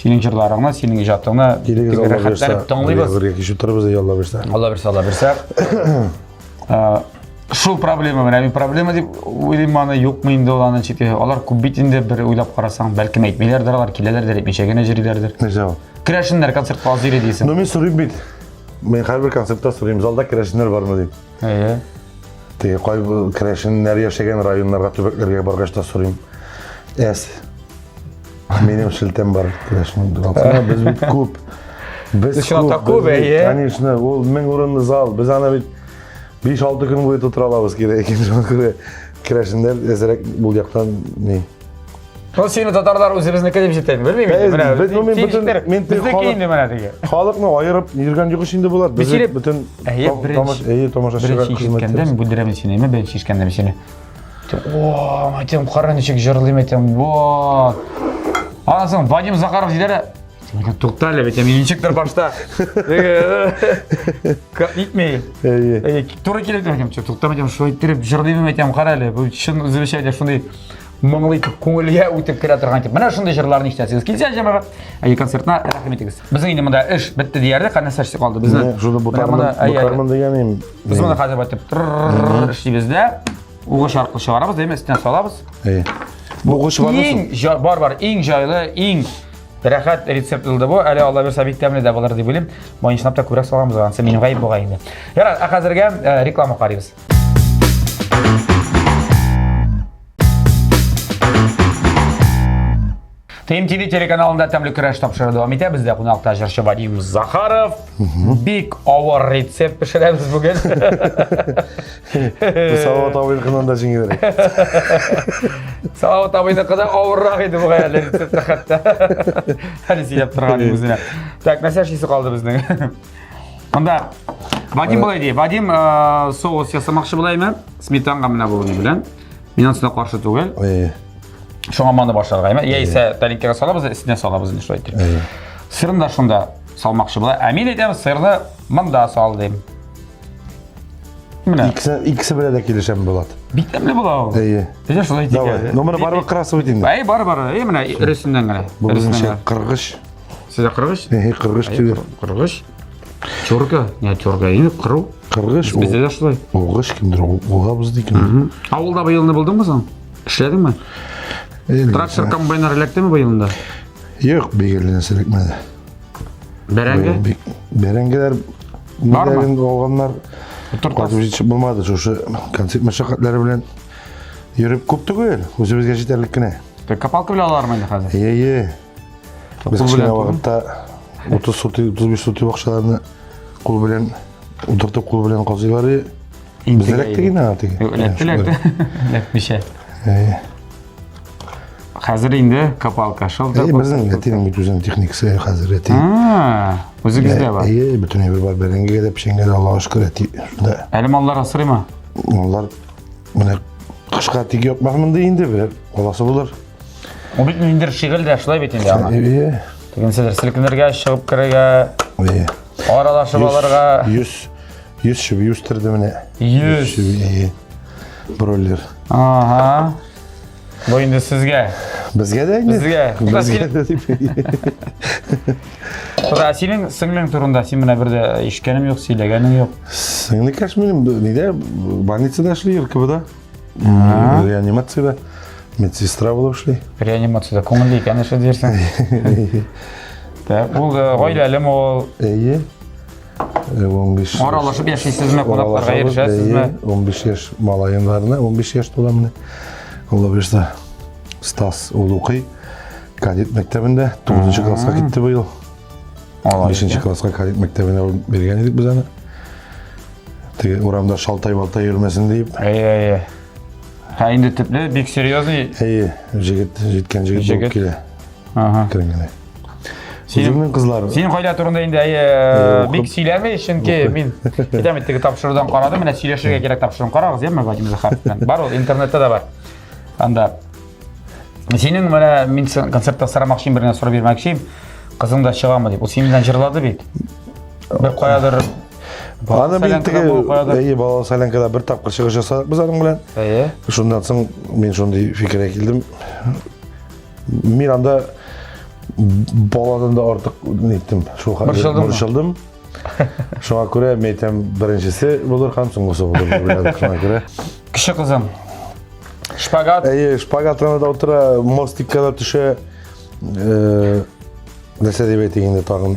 Синең җырларыңны, синең иҗатыңны Килегез, Алла бирсә. рәхәтләнеп тыңлыйбыз. Бергә кич утырабыз, Алла бирсә. Алла бирсә, Алла бирсә. Шул проблема менә мин проблема дип уйлыйм аны, юкмы инде ул аны чөнки алар күп бит инде бер уйлап карасаң, бәлкем әйтмиләрдер алар, киләләрдер, әйтмичә генә йөриләрдер. Нәрсә ул? Керәшеннәр концертка аз йөри дисең. Ну мин сорыйм бит. Мин һәрбер концертта сорыйм, залда керәшеннәр бармы дип. Әйе. Теге кай керәшеннәр яшәгән районнарга, төбәкләргә баргач та сорыйм. Әс. Минем шелтәм бар керәшен. Алсана без бит күп. Без күп, күп, әйе. Конечно, ул 1000 урынлы зал. Без аны бит 5-6 көн буе тутыра алабыз кирәк икән. Шуңа күрә керәшеннәр әзрәк бу яктан ни. Ну, сине татарлар үзебезнеке дип җитә, белмим инде. Менә без ну, мин бөтен мин безнеке инде менә теге. Халыкны аерып йөргән юк инде булар. Без бөтен тамаш, әйе, тамашачыга хезмәт. Беренче мин бүлдерәм сине, мин беренче ишеткәндә мин сине. О, әйтәм, кара ничек җырлыйм, әйтәм, вот. Аннан соң Вадим Захаров диләр, Тукта әле, бит мин ничектер башта. Нитми. Әйе. Туры килеп әйтәм, тукта, әйтәм, шулай иттереп җырлыйм, әйтәм, кара әле, бу чын үзебезчә әйтәм, шундый моңлы итеп күңелгә үтеп керә торган итеп. Менә шундый җырларны ишетәсегез килсә, җәмәгать, әйе, концертына рәхим итегез. Безнең инде монда эш бетте диярлек, нәрсә эше калды безнең. Шуны бутармын, бутармын дигән им. Без моны хәзер байтып эшлибез дә, угыч аркылы чыгарабыз, әйме, өстенә салабыз. Әйе. Бу угыч бармы? Иң бар бар, иң җайлы, иң рәхәт рецепт булды бу. Әле Алла бирсә бик тәмле дә булыр дип уйлыйм. Моны чынлап та күбрәк салганбыз, анысы минем гаеп бугай инде. Ярар, ә хәзергә реклама карыйбыз. ТМТВ телеканалында тәмле көрәш тапшыруы дәвам итә. Бездә кунакта җырчы Вадим Захаров. Бик авыр рецепт пешерәбез бүген. Салават абыйныкыннан да җиңелрәк. Салават абыйныкы да авыррак иде бугай әле рецептта хәтта. Әле сөйләп торган үзенә. Так, нәрсә эшлисе калды безнең? Монда Вадим болай ди. Вадим соус ясамакчы була име? Сметанга менә бу белән. Мин анысына каршы түгел. Әйе. Шуңа маны башларга, әйме? Яисә тәлинкәгә салабыз, өстенә салабыз инде шулай итеп. Әйе. Сырны да шунда салмакчы була. Ә мин әйтәм, сырны монда сал дим. Менә. Икесе, икесе белән дә килешәм Булат. Бик тәмле була ул. Әйе. Әйдә шулай итик. Давай. әле. Ну, моны барыбер кырасы бит инде. Әй, бар, бар. Әй, менә өресеннән генә. Бу Өресеннән безнеңчә генә. кыргыч. Сездә кыргыч? Әйе, кыргыч түгел. Кыргыч. Терка, не терка, инде кыру. Кыргыч. Бездә дә шулай. Угыч кемдер, угабыз ди кемдер. Авылда быелны булдыңмы соң? Эшләдеңме? Трактор комбайнар эләктеме быелында? Юк, бигеле нәрсә эләкмәде. Бәрәңге? Бәрәңгеләр Бармы? Алганнар. Кайтып җитешеп булмады шушы концерт мәшәкатьләре белән йөреп күп түгел, үзебезгә җитәрлек кенә. Копалка белән алалармы инде хәзер? Әйе, әйе. Без кечкенә вакытта 30 сутый, 35 сутый бакчаларны кул белән утыртып кул белән казыйлар иде. Без эләктек инде аңа теге. Эләкте, эләкте. Эләкмичә. Әйе. Хәзер инде копалка шул. Әйе, безнең әтинең бит үзенең техникасы хәзер әти. Үзегездә бар. Әйе, бөтен әйбер бар. Бәрәңгегә дә, печәнгә дә Аллага шөкер әти. Шунда. Әле маллар асрыймы? Маллар менә кышка тик ятмасмын ди инде, берәр аласы булыр. Ул бит ниндидер шигыль дә шулай бит инде аңа. Әйе. Тегенседер селкенергә, чыгып керергә, Әйе. аралашып алырга. 100 100 чүби үстерде менә. 100. Чүби, әйе. Бройлер. Ага. Бу инде сезгә. Безгә дә инде. Безгә. Безгә дә дип. Куда синең сеңлең турында син менә бер дә ишеткәнем юк, сөйләгәнең юк. Сеңлекәш минем нидә больницада эшли, РКБда. Реанимациядә медсестра булып эшли. Реанимациядә күңелле икән эше дирсең. Так, ул э, гаиләлеме ул? Әйе. 15 э, Аралашып яшисезме, кунакларга йөрешәсезме? 15 яшь малаем бар, 15 яшь тула менә. Алла бирса. Стас ул укый. Кадет мәктәбендә 9 класска китте быел. 5 класска кадет мәктәбенә биргән идек без аны. Теге урамда шалтай-балтай йөрмәсен дип. Әйе, әйе. Һә инде төпле, бик серьезный. Әйе, җегет, җиткән җегет булып килә. Ага. Керен генә. Үзеңнең кызлар. Синең гаилә турында инде әйе, бик сөйләми, чөнки мин әйтәм бит, теге тапшырудан карадым, менә сөйләшергә кирәк тапшыруын карагыз, яме, Владимир Захаров белән. Бар ул интернетта да бар. Анда Синең менә мин концертта сорамакчы бер генә сорау бирмәкче. Кызың да чыгамы дип. Ул синең белән җырлады бит. Бер каядыр Аны бит теге, әйе, балалы солянкада бер тапкыр чыгыш ясадык без аның белән. Әйе. Шуннан соң мин шундый фикергә килдем. Мин анда Баладан да артык ниттем. Шул хәтле борчылдым. Шуңа күрә мин әйтәм, беренчесе булыр һәм соңгысы булыр дип уйладык. Шуңа күрә. Кече кызым. Шпагат. Әйе, шпагатына да утыра, мостикка да төшә. Э, нәрсә дип әйтик инде тагын?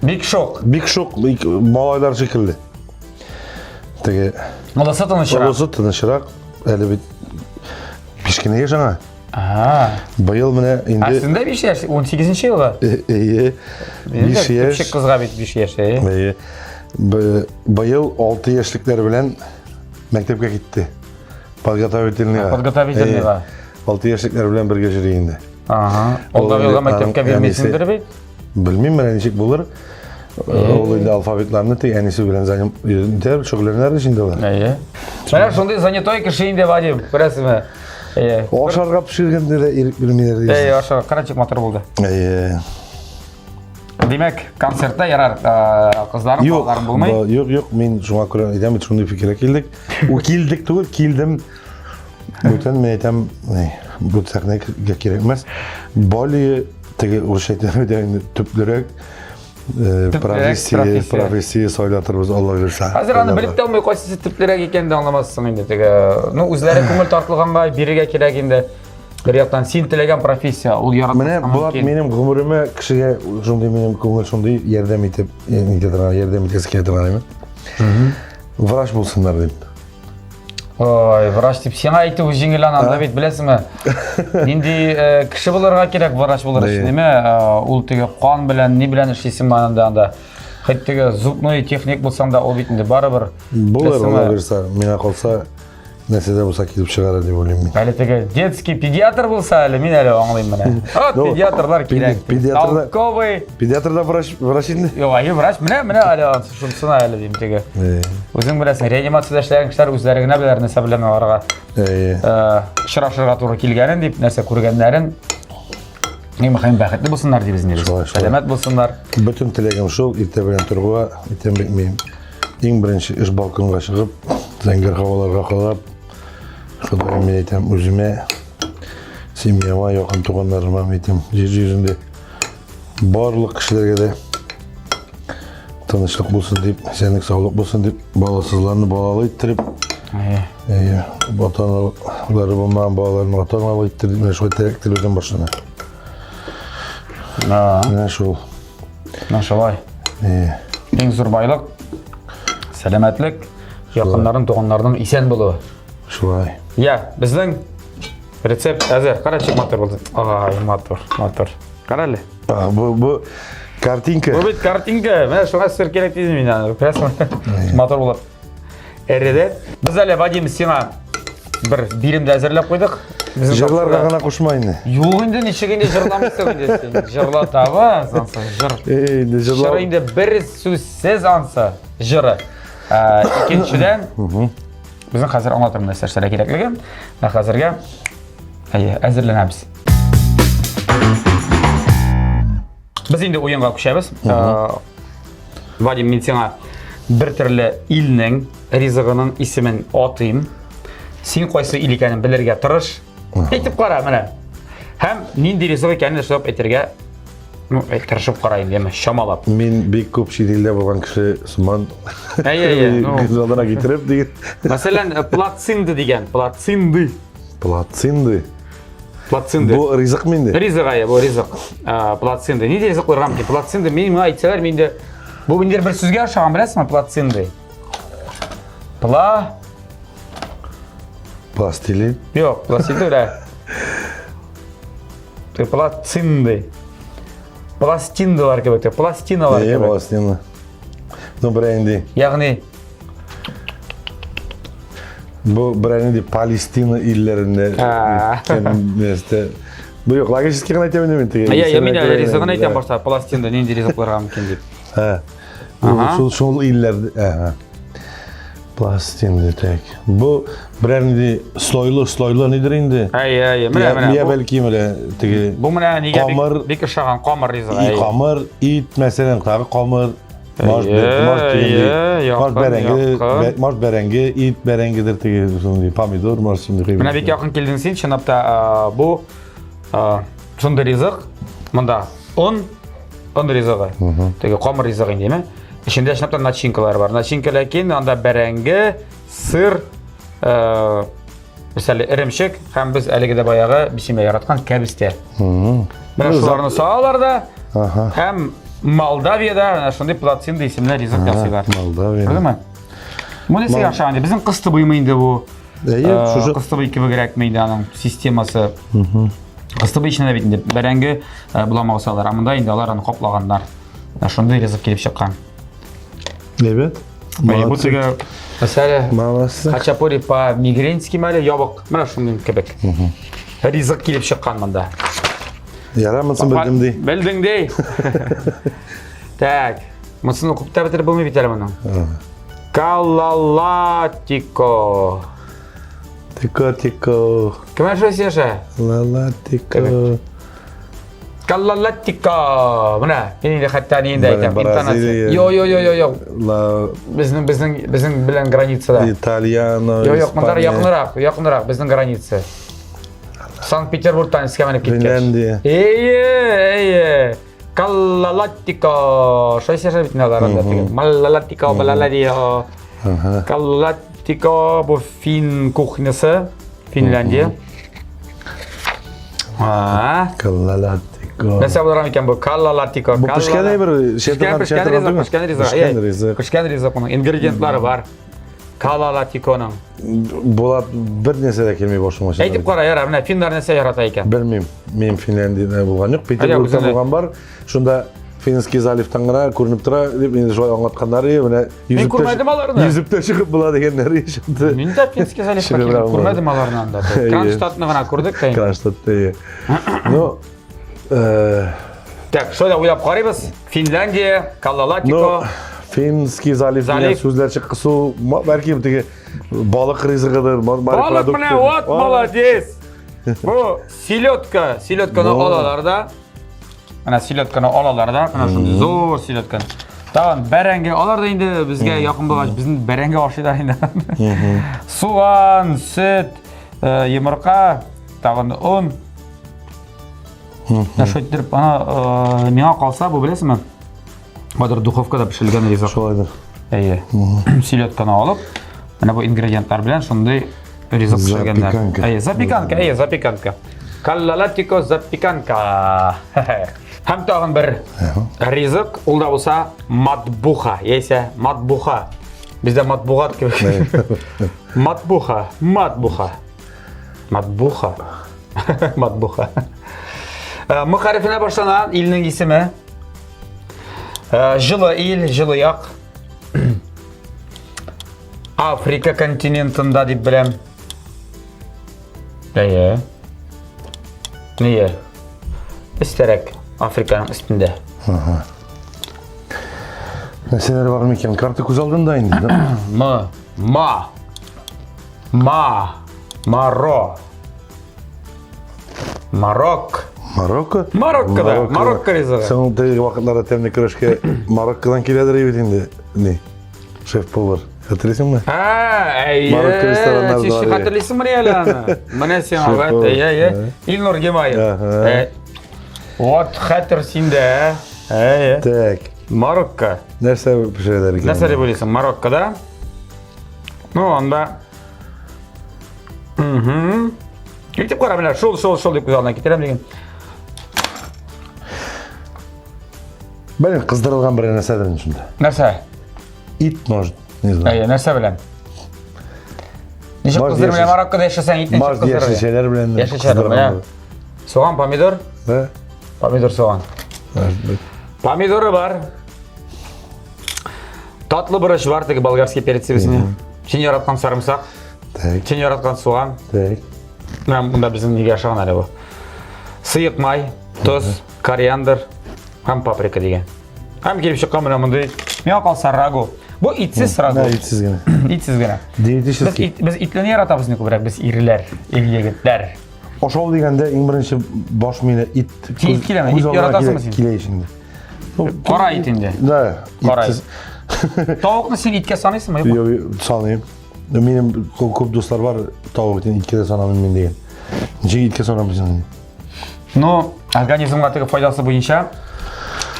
Бик шок. Бик шок, малайлар шикелле. Теге. Олысы тынычрак. Олысы тынычрак. Әле бит кечкенә яшь аңа. Ага. Быел менә инде. Ә синдә 5 яшь, 18 елга? Әйе. 5 яшь. Төпчек кызга бит 5 яшь, әйе. Әйе. Быел 6 яшьлекләр белән мәктәпкә китте. Подготовительныйга. Подготовительныйга. 6 яшьлекләр белән бергә йөри инде. Ага. Алдагы елга мәктәпкә бирмисеңдер бит? Белмим, менә ничек булыр. Ул инде алфавитларны тик әнисе белән заним итәр, шөгыльләнер инде алар. Әйе. Менә шундый занятой кеше инде Вадим, күрәсезме? Әйе. Ашарга пешергәндә дә ирек бирмиләр дисез. Әйе, ашарга. Карачик матур булды. Әйе. Димәк, концертта ярар, кызларым, балаларым булмый. Юк, юк, мин шуңа күрә әйтәм, шундый фикергә килдек. У килдек түгел, килдем. Бүтән мин әйтәм, бу сәхнәгә кирәкмәс. Более теге урысча әйтәм, инде төплерәк профессия, профессия сайлатырбыз, Алла бирсә. Хәзер аны белеп тә алмый, кайсысы төплерәк икәнен дә аңламассың инде теге. Ну, үзләре күңел тартылганга бирергә кирәк инде. Бер яктан син теләгән профессия, ул яратмаска Менә Булат минем гомеремә кешегә шундый минем күңел шундый ярдәм итеп, нитә торган, ярдәм итәсе килә торган әйме. Врач булсыннар дип. Ой, врач дип сиңа әйтү җиңел анда бит, беләсеңме? Нинди э, кеше булырга кирәк врач булыр өчен, неме? Э, ул теге кан белән, ни белән эшлисең анда анда. Хоть теге зубной техник булсаң да, ул бит инде барыбер. Булыр, алла бирсә, миңа калса, нәрсә дә булса килеп чыгар дип уйлыйм мин. Әле теге детский педиатр булса әле, мин әле аңлыйм менә. Вот ну, педиатрлар кирәк. Педиатр Толковый. Педиатр да врач, врач инде. Юк, әйе, врач. Менә, менә әле шунысына әле дим теге. Үзең беләсең, реанимациядә эшләгән кешеләр үзләре генә беләләр нәрсә белән аларга очрашырга туры килгәнен дип, нәрсә күргәннәрен. Иң мөһим бәхетле булсыннар дибез инде без. Сәламәт булсыннар. Бөтен теләгем шул, иртә белән торуга, әйтәм бит мин. Иң беренче эш балконга чыгып, зәңгәр һаваларга карап, Ходаем, мин әйтәм, үземә, семьяма, якын туганнарыма, мин әйтәм, җир йөзендә барлык кешеләргә дә тынычлык булсын дип, исәнлек саулык булсын дип, баласызларны балалы иттереп, әйе, ата-аналары булмаган балаларны ата-аналы иттереп, менә шулай теләк теләүдән башлана. Менә шул. Менә шулай. Әйе. Иң зур байлык сәламәтлек, якыннарың, туганнарның исән булуы. Шулай. Я, безнең рецепт әзер. Кара ничек матур булды. Ай, матур, матур. Кара әле. Бу, бу картинка. Бу бит картинка. Менә шуңа сыр кирәк дидем мин аны. Күрәсеңме? Матур булып. Эреде. Без әле Вадим сиңа бер бирем дә әзерләп куйдык. Җырларга гына кушма инде. Юк инде, ничек инде җырламыйсың инде син. Җырлатабыз ансы, җыр. Эй, инде җырлау. Җыр инде бер сүзсез ансы, җыры. Икенчедән, безнең хәзер аңлатырмын нәрсә эшләргә кирәклеген. Ә хәзергә әйе, әзерләнәбез. Без инде уенга күчәбез. Вадим, мин сиңа бер төрле илнең ризыгының исемен атыйм. Син кайсы ил икәнен белергә тырыш. Әйтеп кара менә. Һәм нинди ризык икәнен шулай әйтергә ну, тырышып кара инде, яме, чамалап. Мин бик күп чит илдә булган кеше сыман. Әйе, әйе. Ну, күз алдына китереп диген. Мәсәлән, плацинды дигән, плацинды. Плацинды. Плацинды. Бу ризык инде. Ризык әйе, бу ризык. Плацинды. Нинди ризык булырга мөмкин? Плацинды мин миңа әйтсәләр, мин инде бу инде бер сүзгә охшаган, беләсеңме, плацинды. Пла Пластилин. Юк, пластилин түгел. Ты плацинды. Пластиндылар кебек, пластиналар кебек. Әйе, пластина. Ну, берәр инде. Ягъни Бу берәр инде Палестина илләрендә нәрсә. Бу юк, логически гына әйтәм инде мин теге. Әйе, мин әле ризыгын әйтәм башта, Палестинада нинди ризык булырга мөмкин дип. Һә. Шул шул илләр, әһә. Пластинда так. Бу берәр нинди слойлы, слойлы нидер инде. Әйе, әйе, менә менә. Я бәлки менә теге. Бу менә нигә бик бик ошаган камыр ризыгы. И камыр, ит, мәсәлән, тагы камыр. Маш бәрәңге, маш бәрәңге, ит бәрәңгедер теге шундый помидор, маш шундый. Менә бик якын килдең син, чынлап та бу. Шундый ризык. Монда он, он ризыгы. Теге камыр ризыгы инде, әйме? Эчендә чынлап та начинкалар бар. Начинка ләкин анда бәрәңге, сыр, э, Мисәле, эремчек һәм без әлеге дә баягы бисемлә яраткан кәбестә. Менә шуларны салалар да һәм Молдавиядә менә шундый плацинда исемле ризык ясыйлар. Молдавия. Күрдеңме? Бу нәрсәгә охшаган инде? Безнең кыстыбыймы инде бу? Әйе, шушы кыстыбый кебегрәкме инде аның системасы? Кыстыбый эченә бит инде бәрәңге боламыгы салалар. Ә монда инде алар аны каплаганнар. Менә шундый ризык килеп чыккан. Әйбәт. Бу теге мәсәлә Молодцы. Хачапури по мигренски әле ябык. Менә шундый кебек. Ризык килеп чыккан монда. Ярар, монысын белдем ди. Белдең ди. Так. Монысын укып та бетереп булмый бит әле моның. Калалатико. Тико, тико. Кем шулай сөйләшә? Лалатико. Каллалаттика. Менә, мин инде хәтта ни инде әйтәм, интонация. Йо, йо, йо, йо, йо. Ла Безнең безнең безнең белән границада. Итальяно. Йо, йо, монда якынрак, якынрак безнең граница. Санкт-Петербургтан искә менеп киткәч. Финляндия. Әйе, әйе. Каллалаттика. Шулай сөйләшә бит инде алар анда. Маллалаттика, балаладио. Каллалаттика бу фин кухнясы. Финляндия. А. Каллалаттико. Нәрсә булыр микән бу? Каллалаттико. Бу пешкән әйбер, пешкән пешкән ризык, пешкән ризык. Пешкән ризык. Пешкән ризык моның ингредиентлары бар. Калалатиконың. Булат бер нәрсә дә килми башыма. Әйтеп кара, ярар, менә финнар нәрсә ярата икән? Белмим. Мин Финляндиядә булган юк. Петербургта булган бар. Шунда Финский заливтан гына күренеп тора дип инде шулай аңлатканнар иде. Менә Мин күрмәдем аларны. Йөзеп тә чыгып була дигәннәр иде. Мин дә Финский заливка килеп күрмәдем аларны анда. Кронштадтны гына күрдек тә. Кронштадтта. Ну, Так, шулай уйлап карыйбыз. Финляндия, Калалатико. Финский залив дигән сүзләр чыккысу, бәлки теге балык ризыгыдыр, Балык менә, вот молодец. Бу селедка, селедканы алалар да. Менә селедканы алалар да, менә шундый зур селедканы. Тагын бәрәңге, алар да инде безгә якын булгач, безнең бәрәңге ашыйлар инде. Суган, сөт, э, йомырка, тагын он. Менә шулай иттереп, ана э, миңа калса, бу беләсеңме? Хәзер духовкада пешерелгән ризык. Шулайдыр. Әйе. Селедканы алып, менә бу ингредиентлар белән шундый ризык пешергәннәр. Запеканка. Әйе, запеканка, әйе, запеканка. Каллалатико запеканка. Һәм тагын бер ризык, ул да булса матбуха, яисә матбуха. Бездә матбугат кебек. Матбуха, матбуха. Матбуха. Матбуха. Э, М хәрефенә башлана илнең исеме. Э, җылы ил, җылы як. Африка континентында дип беләм. Әйе. Нигә? Өстәрәк, Африканың өстендә. Ага. Нәрсәләр бар микән? Карта күз алдында инде. М, ма. Ма. Маро. Марок. Марокко? Марокко да, Марокко ризыгы. Соң теге вакытларда тәмле көрәшкә Мароккодан киләдер бит инде. Ни? Шеф-повар. Хәтерлисеңме? Һә, әйе. Марокко рестораннары Син бар. хәтерлисеңме әле аны? Менә сиңа, вәт, әйе, әйе. Илнур Гимаев. Э. Вот хәтер синдә, әйе. Так. Марокко. Нәрсә пешерәләр икән? Нәрсә дип уйлыйсың? Мароккода? Ну, анда Угу. Итеп кара, менә шул, шул, шул дип күз алдына китерәм дигән. Блин, кыздырылган бер нәрсәдер инде шунда. Нәрсә? Ит, может, не знаю. Әйе, нәрсә белән? Ничек Может, кыздырып, менә яшел- Мароккода яшәсәң, итне ничек Может, кыздырып? яшелчәләр белән Яшелчәләр белән. Суган, помидор? Да? Помидор, суган. Может быть. Помидоры бар. Татлы борыч бар, теге болгарский перец безнең. Син яраткан сарымсак. Так. Син яраткан суган. Так. Менә монда безнең нигә ашаган әле бу. Сыек май, тоз, кориандр һәм паприка дигән. Һәм килеп чыккан менә мондый. Миңа калса рагу. Бу итсез рагу. Да, итсез генә. Итсез генә. Без, Диетический. ит, без итлене яратабыз инде күбрәк, без ирләр, ир егетләр. Ашау дигәндә иң беренче баш миенә ит. Син ит киләме? күз Ит алдына яратасыңмы килә- син? Килә ич инде. Ну, Кара ит инде. Да. Кара итсез. Тавыкны син иткә саныйсыңмы, юкмы? Юк, юк, саныйм. Минем күп, күп дуслар бар, тавык итен иткә дә санамыйм мин дигән. Ничек иткә санамыйсың инде? Но организмга теге файдасы буенча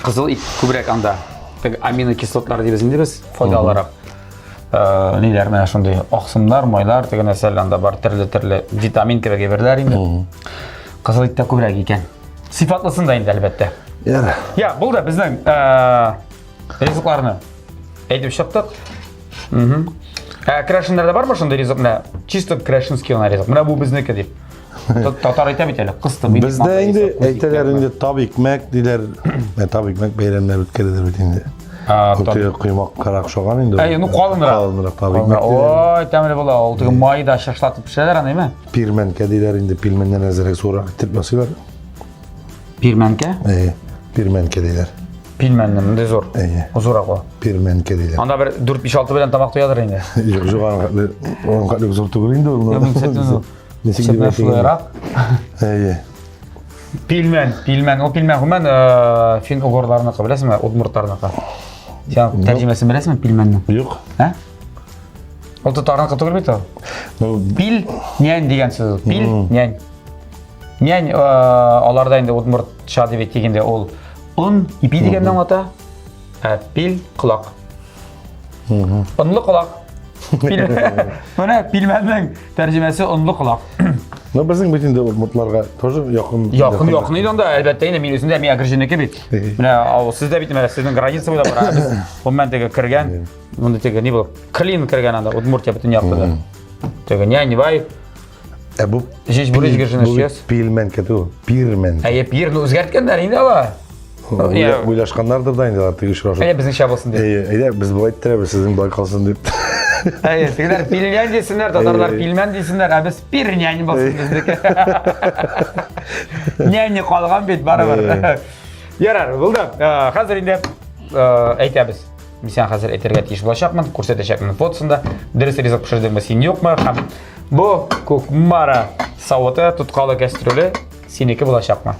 кызыл ит күбрәк анда. Теге аминокислотлар дибез инде без файдалырак. Э, ниләр менә шундый аксымнар, майлар, теге нәрсәләр анда бар, төрле-төрле витамин кебек әйберләр инде. Кызыл иттә күбрәк икән. Сыйфатлысын да инде әлбәттә. Яра. Я, булды безнең э, ризыкларны әйтеп чыктык. Мгм. Ә керәшеннәрдә бармы шундый ризык менә? Чисто керәшенский гына ризык. Менә бу безнеке дип. Татар әйтә бит әле, кысты. Бездә инде әйтәләр инде тап икмәк диләр. Ә тап икмәк бәйрәмнәр үткәрәләр бит инде. Теге коймак карак ошаган инде. Әй, ну калынрак. Калынрак тап икмәк. Ой, тәмле була. Ул теге майда шашлатып пешерәләр аны, әйме? Пирмәнкә диләр инде, пилмәннән әзрәк зуррак итеп ясыйлар. Пирмәнкә? Әйе, пирмәнкә диләр. Пилмәнне мондый зур. Әйе. Зуррак ул. Пирмәнкә диләр. Анда бер 4-5-6 белән тамак туядыр инде. Юк, юк, аның хәтле зур түгел инде ул. Ничек дип шулайрак? Әйе. Пилмән, пилмән. Ул пилмән гомумән фин угорларныкы, беләсеңме? Удмуртларныкы. Син тәрҗемәсен беләсеңме пилмәннең? Юк. Ә? Ул татарныкы түгел бит ул. Пил, нянь дигән сүз. Пил, нянь. Нянь аларда инде удмуртча дип әйтик инде ул он, ипи дигәнне аңлата. Ә пил колак. Онлы колак. Менә пилмәннең тәрҗемәсе онлы колак. Ну, безнең бит инде удмуртларга тоже якын. Якын, якын иде анда, әлбәттә инде мин үзем дә мин әгерҗенеке бит. Менә сез дә бит менә сезнең граница буйлап бара. Без гомумән теге кергән, монда теге ни булып, клин кергән анда Удмуртия бөтен якта да. Теге нянь, вай. Ә бу Җич бурыч гержин эшләс. Пилмән кетү, пирмен. Әйе, пирны үзгәрткәннәр инде алар. Уйлашканнардыр да инде алар теге очрашу. Әйе, безнеңчә булсын дип. Әйе, әйдә, без болай иттерәбез, сезнең болай калсын дип. Әйе, тегеләр пилмән дисеннәр, татарлар пилмән дисеннәр, ә без пирнянь булсын безнеке. Няне калган бит барыбер. Ярар, булды. Хәзер инде әйтәбез. Мин сиңа хәзер әйтергә тиеш булачакмын, күрсәтәчәкмен фотосын да. Дөрес ризык пешердеңме син юкмы? Һәм бу Кукмара савыты, тоткалы кәстрүле синеке булачакмы?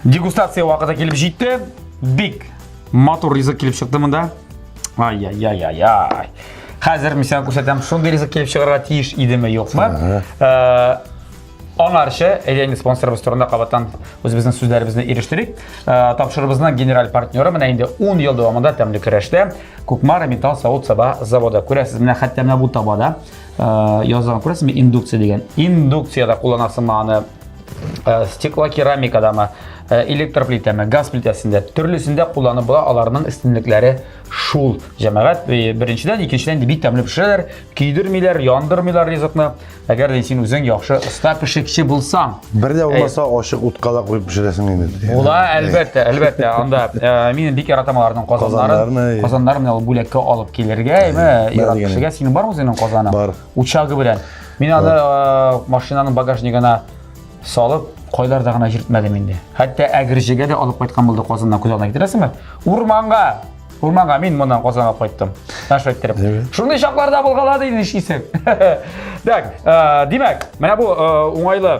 Дегустация вакыты килеп җитте. Бик матур ризык килеп чыкты монда. Ай-яй-яй-яй. Хәзер мин сиңа күрсәтәм, шундый ризык килеп чыгарга тиеш идеме, юкмы? Э, Аңарчы, әйдә инде спонсорыбыз турында кабаттан үзебезнең сүзләребезне ирештерик. Э, тапшырыбызның генераль партнеры менә инде 10 ел дәвамында тәмле көрәштә Кукмара металл савыт-саба заводы. Күрәсез, менә хәтта менә бу табада э, язылган күрәсезме индукция дигән. Индукциядә кулланасыңмы аны э, стеклокерамикадамы, электр плитәме, газ плитәсендә төрлесендә кулланып була, аларның өстенлекләре шул. Җәмәгать, беренчедән, икенчедән бик тәмле пешерәләр, көйдермиләр, яндырмыйлар ризыкны. Әгәр дә син үзең яхшы оста пешекче булсаң. Бер дә булмаса ачык утка да куеп пешерәсең инде. Була, әлбәттә, әлбәттә. Анда э, мин бик яратам аларның казаннарын. Казаннарын менә ул бүләккә алып килергә, әйме, ярат кешегә. Синең бармы үзеңнең казаның? Бар. Учагы белән. Мин аны э, машинаның багажнигына салып, кайларда гына җиртмәдем инде. Хәтта Әгерҗегә дә алып кайткан булды Казаннан күз алдына китерәсеңме? Урманга! Урманга мин моннан Казанга кайттым. Наш әйттереп. Шундый чакларда булгалады инде нишлисең. Так, э, димәк, менә бу э, уңайлы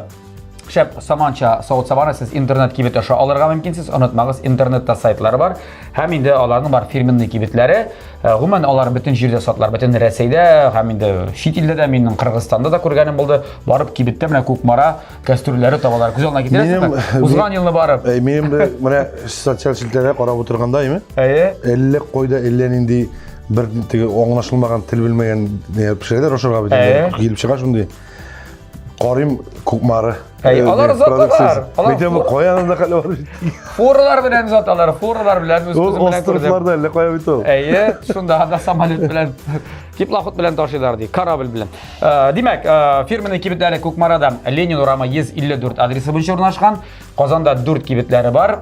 шәп саманча савыт-сабаны сез интернет кибет аша алырга мөмкинсез. Онытмагыз, интернетта сайтлары бар. Һәм инде аларның бар фирменный кибетләре. Э, гомумән, алар бөтен җирдә сатылар, бөтен Рәсәйдә һәм инде чит илдә дә минем Кыргызстанда да күргәнем булды. Барып кибеттә менә Кукмара кәстрүлләре табалар. Күз алдына китерәсеңме? Узган елны барып. Әй, минем менә социаль челтәрдә карап утырганда, әйме? Әйе. Әллә кайда, әллә нинди бер теге аңлашылмаган тел белмәгән пешерәләр ашарга бит. Килеп чыга шундый. Карыйм Кукмары. Әй, алар озаталар. Алар Мәйтәм, кая анда хәле бар бит. Фуралар белән озаталар, фуралар белән үз күзем белән күрдем. Островларда әллә кая бит ул. Әйе, шунда анда самолет белән теплоход белән ташыйлар ди, корабль белән. Э, димәк, э, фирменный кибетләре Кукмарада Ленин урамы 154 адресы буенча урнашкан. Казанда 4 кибетләре бар.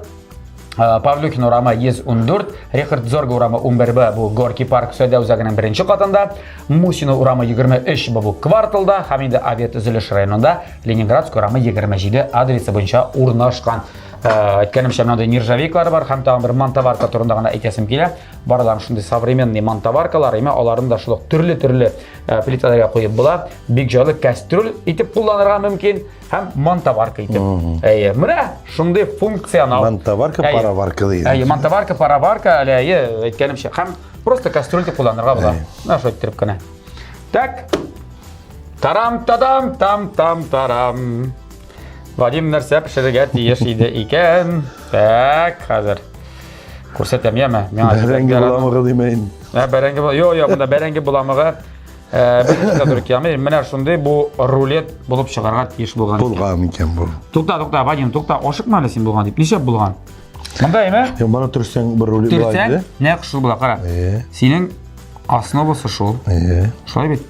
Э, Павлюхин урамы 114, Рихард Зорга урамы 11Б, бу Горки парк сәүдә үзәгенең беренче катында, Мусина урамы 23, бу кварталда һәм инде авиатөзелеш районында Ленинградск урамы 27 адресы буенча урнашкан. Әйткәнемчә, менә нержавейкалар бар һәм тагын бер мантоварка турында гына әйтәсем килә. Барлары шундый современный мантоваркалар, әмма аларны да шул ук төрле-төрле Э, плиталарга куеп була. Бик җайлы кастрюль итеп кулланырга мөмкин һәм мантоварка итеп. Әйе, менә шундый функционал. Мантоварка, пароварка дигән. Әйе, мантоварка, пароварка, әле әйе, әйткәнемчә. Һәм просто кастрюль итеп кулланырга була. Менә шулай иттереп кенә. Так. Тарам тадам там там тарам. Вадим нәрсә пешерергә тиеш иде икән? Так, хәзер. Күрсәтәм, яме? Миңа бәрәңге боламыгы димәйин. Ә, бәрәңге була. Йо, йо, монда бәрәңге боламыгы. Э, бер туры килми. Менә шундый бу рулет булып чыгарга тиеш булган. Булган икән бу. Тукта, тукта, Вадим, тукта, ашыкма әле син булган дип. Нишләп булган? Монда әйме? Юк, моны төрсәң бер рулет була инде. Нәкъ шул була, кара. Синең основасы шул. Шулай бит?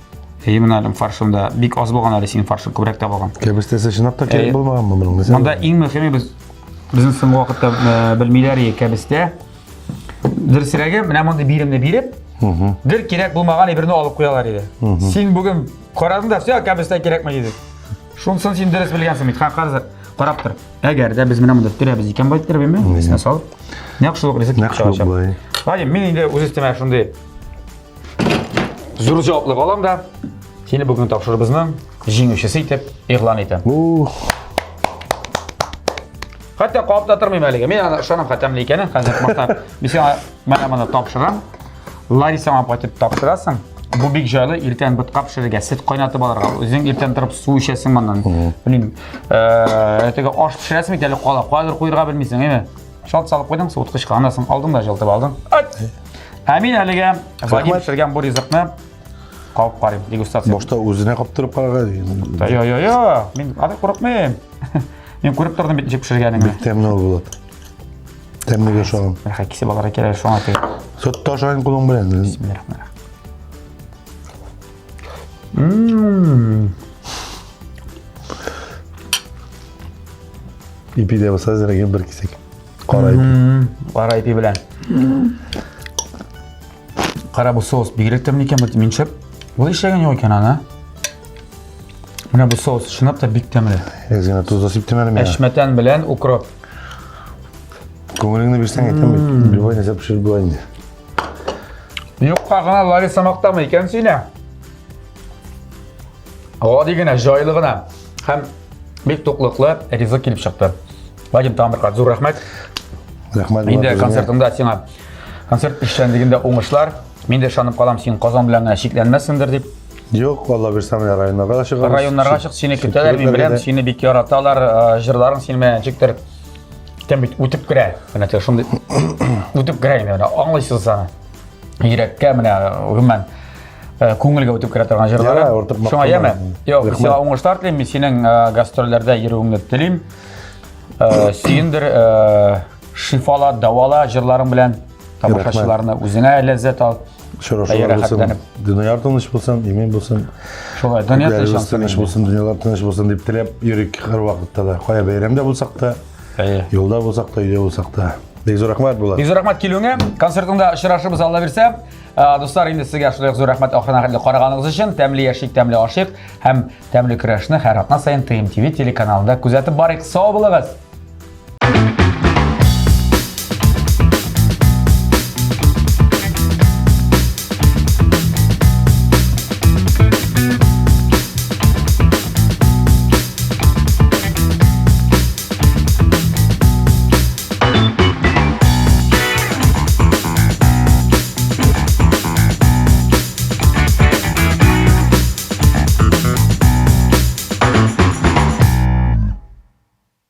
Әйе, менә әле фаршында бик аз булган әле синең фаршың күбрәк тә булган. Кәбестәсе чынлап та кирәк булмаганмы моның? Монда иң мөһиме без безнең соңгы вакытта э, белмиләр иде кәбестә. Дөресрәге, менә мондый биремне биреп, бер кирәк булмаган әйберне алып куялар иде. Син бүген карадың да, все, кәбестә кирәкме диде. Шунысын син дөрес белгәнсең бит. Хәзер карап тор. Әгәр дә без менә монда төрәбез икән, байтыр беме? Исенә салып. Нәкъ шул ук рецепт Нәкъ шул болай. Вадим, мин инде үз өстемә шундый зур җаваплык алам да, сине бүген тапшырубызның җиңүчесе итеп игълан итәм. Ух. Хәтта кабып та тормыйм әлегә. Мин аны ышанам хәтәмле икәнен. Хәзер мактап, мин сиңа менә моны тапшырам. Ларисаңа кайтып тапшырасың. Бу бик җайлы, иртән ботка пешерергә, сөт кайнатып алырга. Үзең иртән торып су эчәсең моннан. Белмим, э, теге аш пешерәсең бит әле кала, каядыр куерга белмисең, әйме? Шалт салып куйдың суыткычка, аннан соң алдың да җылытып алдың. Ә мин әлегә Вадим пешергән бу ризыкны кабып карыйм, дегустация. Башта үзенә каптырып карарга. Йо, йо, йо, мин аны курыкмыйм. Мин күреп тордым бит ничек пешергәнеңне. Бик тәмле ул булат. Тәмлегә ошаган. Рәхәт кисеп алырга кирәк шуңа теге. Сөт ташайын кулың белән. Бисмиллахиррахманиррахим. Ммм. Ипи дә булса әзрәк бер кисәк. Кара ипи. Кара ипи белән. Кара бу соус бигрәк тәмле икән, мин шәп. Бу эшләгән юк икән аны. Менә бу соус чынлап та бик тәмле. Әз генә тоз да сиптем әле миңа. Әшмәтән белән укроп. Күңелеңне бирсәң әйтәм бит. Любой нәрсә пешереп була инде. Юкка гына Лариса мактамый икән сине. Гади генә, җайлы гына һәм бик туклыклы ризык килеп чыкты. Вадим, тагын бер кат зур рәхмәт. Рәхмәт. Инде концертыңда сиңа концерт эшчәнлегендә уңышлар. Мин дә ышанып калам, син Казан белән генә чикләнмәссеңдер дип. Юк, Алла бирсә, менә районнарга да чыгарбыз. Районнарга чык, сине көтәләр, мин беләм, сине бик яраталар, э, җырларың синең белән ничектер тәм бит үтеп керә. Менә теге шундый үтеп керә инде, менә аңлыйсыз аны. Йөрәккә менә гомумән э, күңелгә үтеп керә торган җырлары. Шуңа яме. Юк, сиңа уңышлар телим, мин синең э, гастрольләрдә йөрүеңне телим. Сөендер, шифала, дәвала җырларың белән тамашачыларны үзеңә ләззәт ал. Очрашулар булсын, дөнья тыныч булсын, имин булсын. Шулай, дөнья тыныч, тыныч булсын, дөньялар тыныч булсын дип теләп йөрик һәрвакытта да. Кая бәйрәмдә булсак та, юлда булсак та, өйдә булсак та. Бик зур рәхмәт була. Бик зур рәхмәт килүеңә. Концертыңда очрашырбыз, Алла бирсә. Дуслар, инде сезгә шулай ук зур рәхмәт ахырына хәтле караганыгыз өчен. Тәмле яшик, тәмле ашыйк һәм тәмле көрәшне һәр атна саен ТМТV телеканалында күзәтеп барыйк. Сау булыгыз!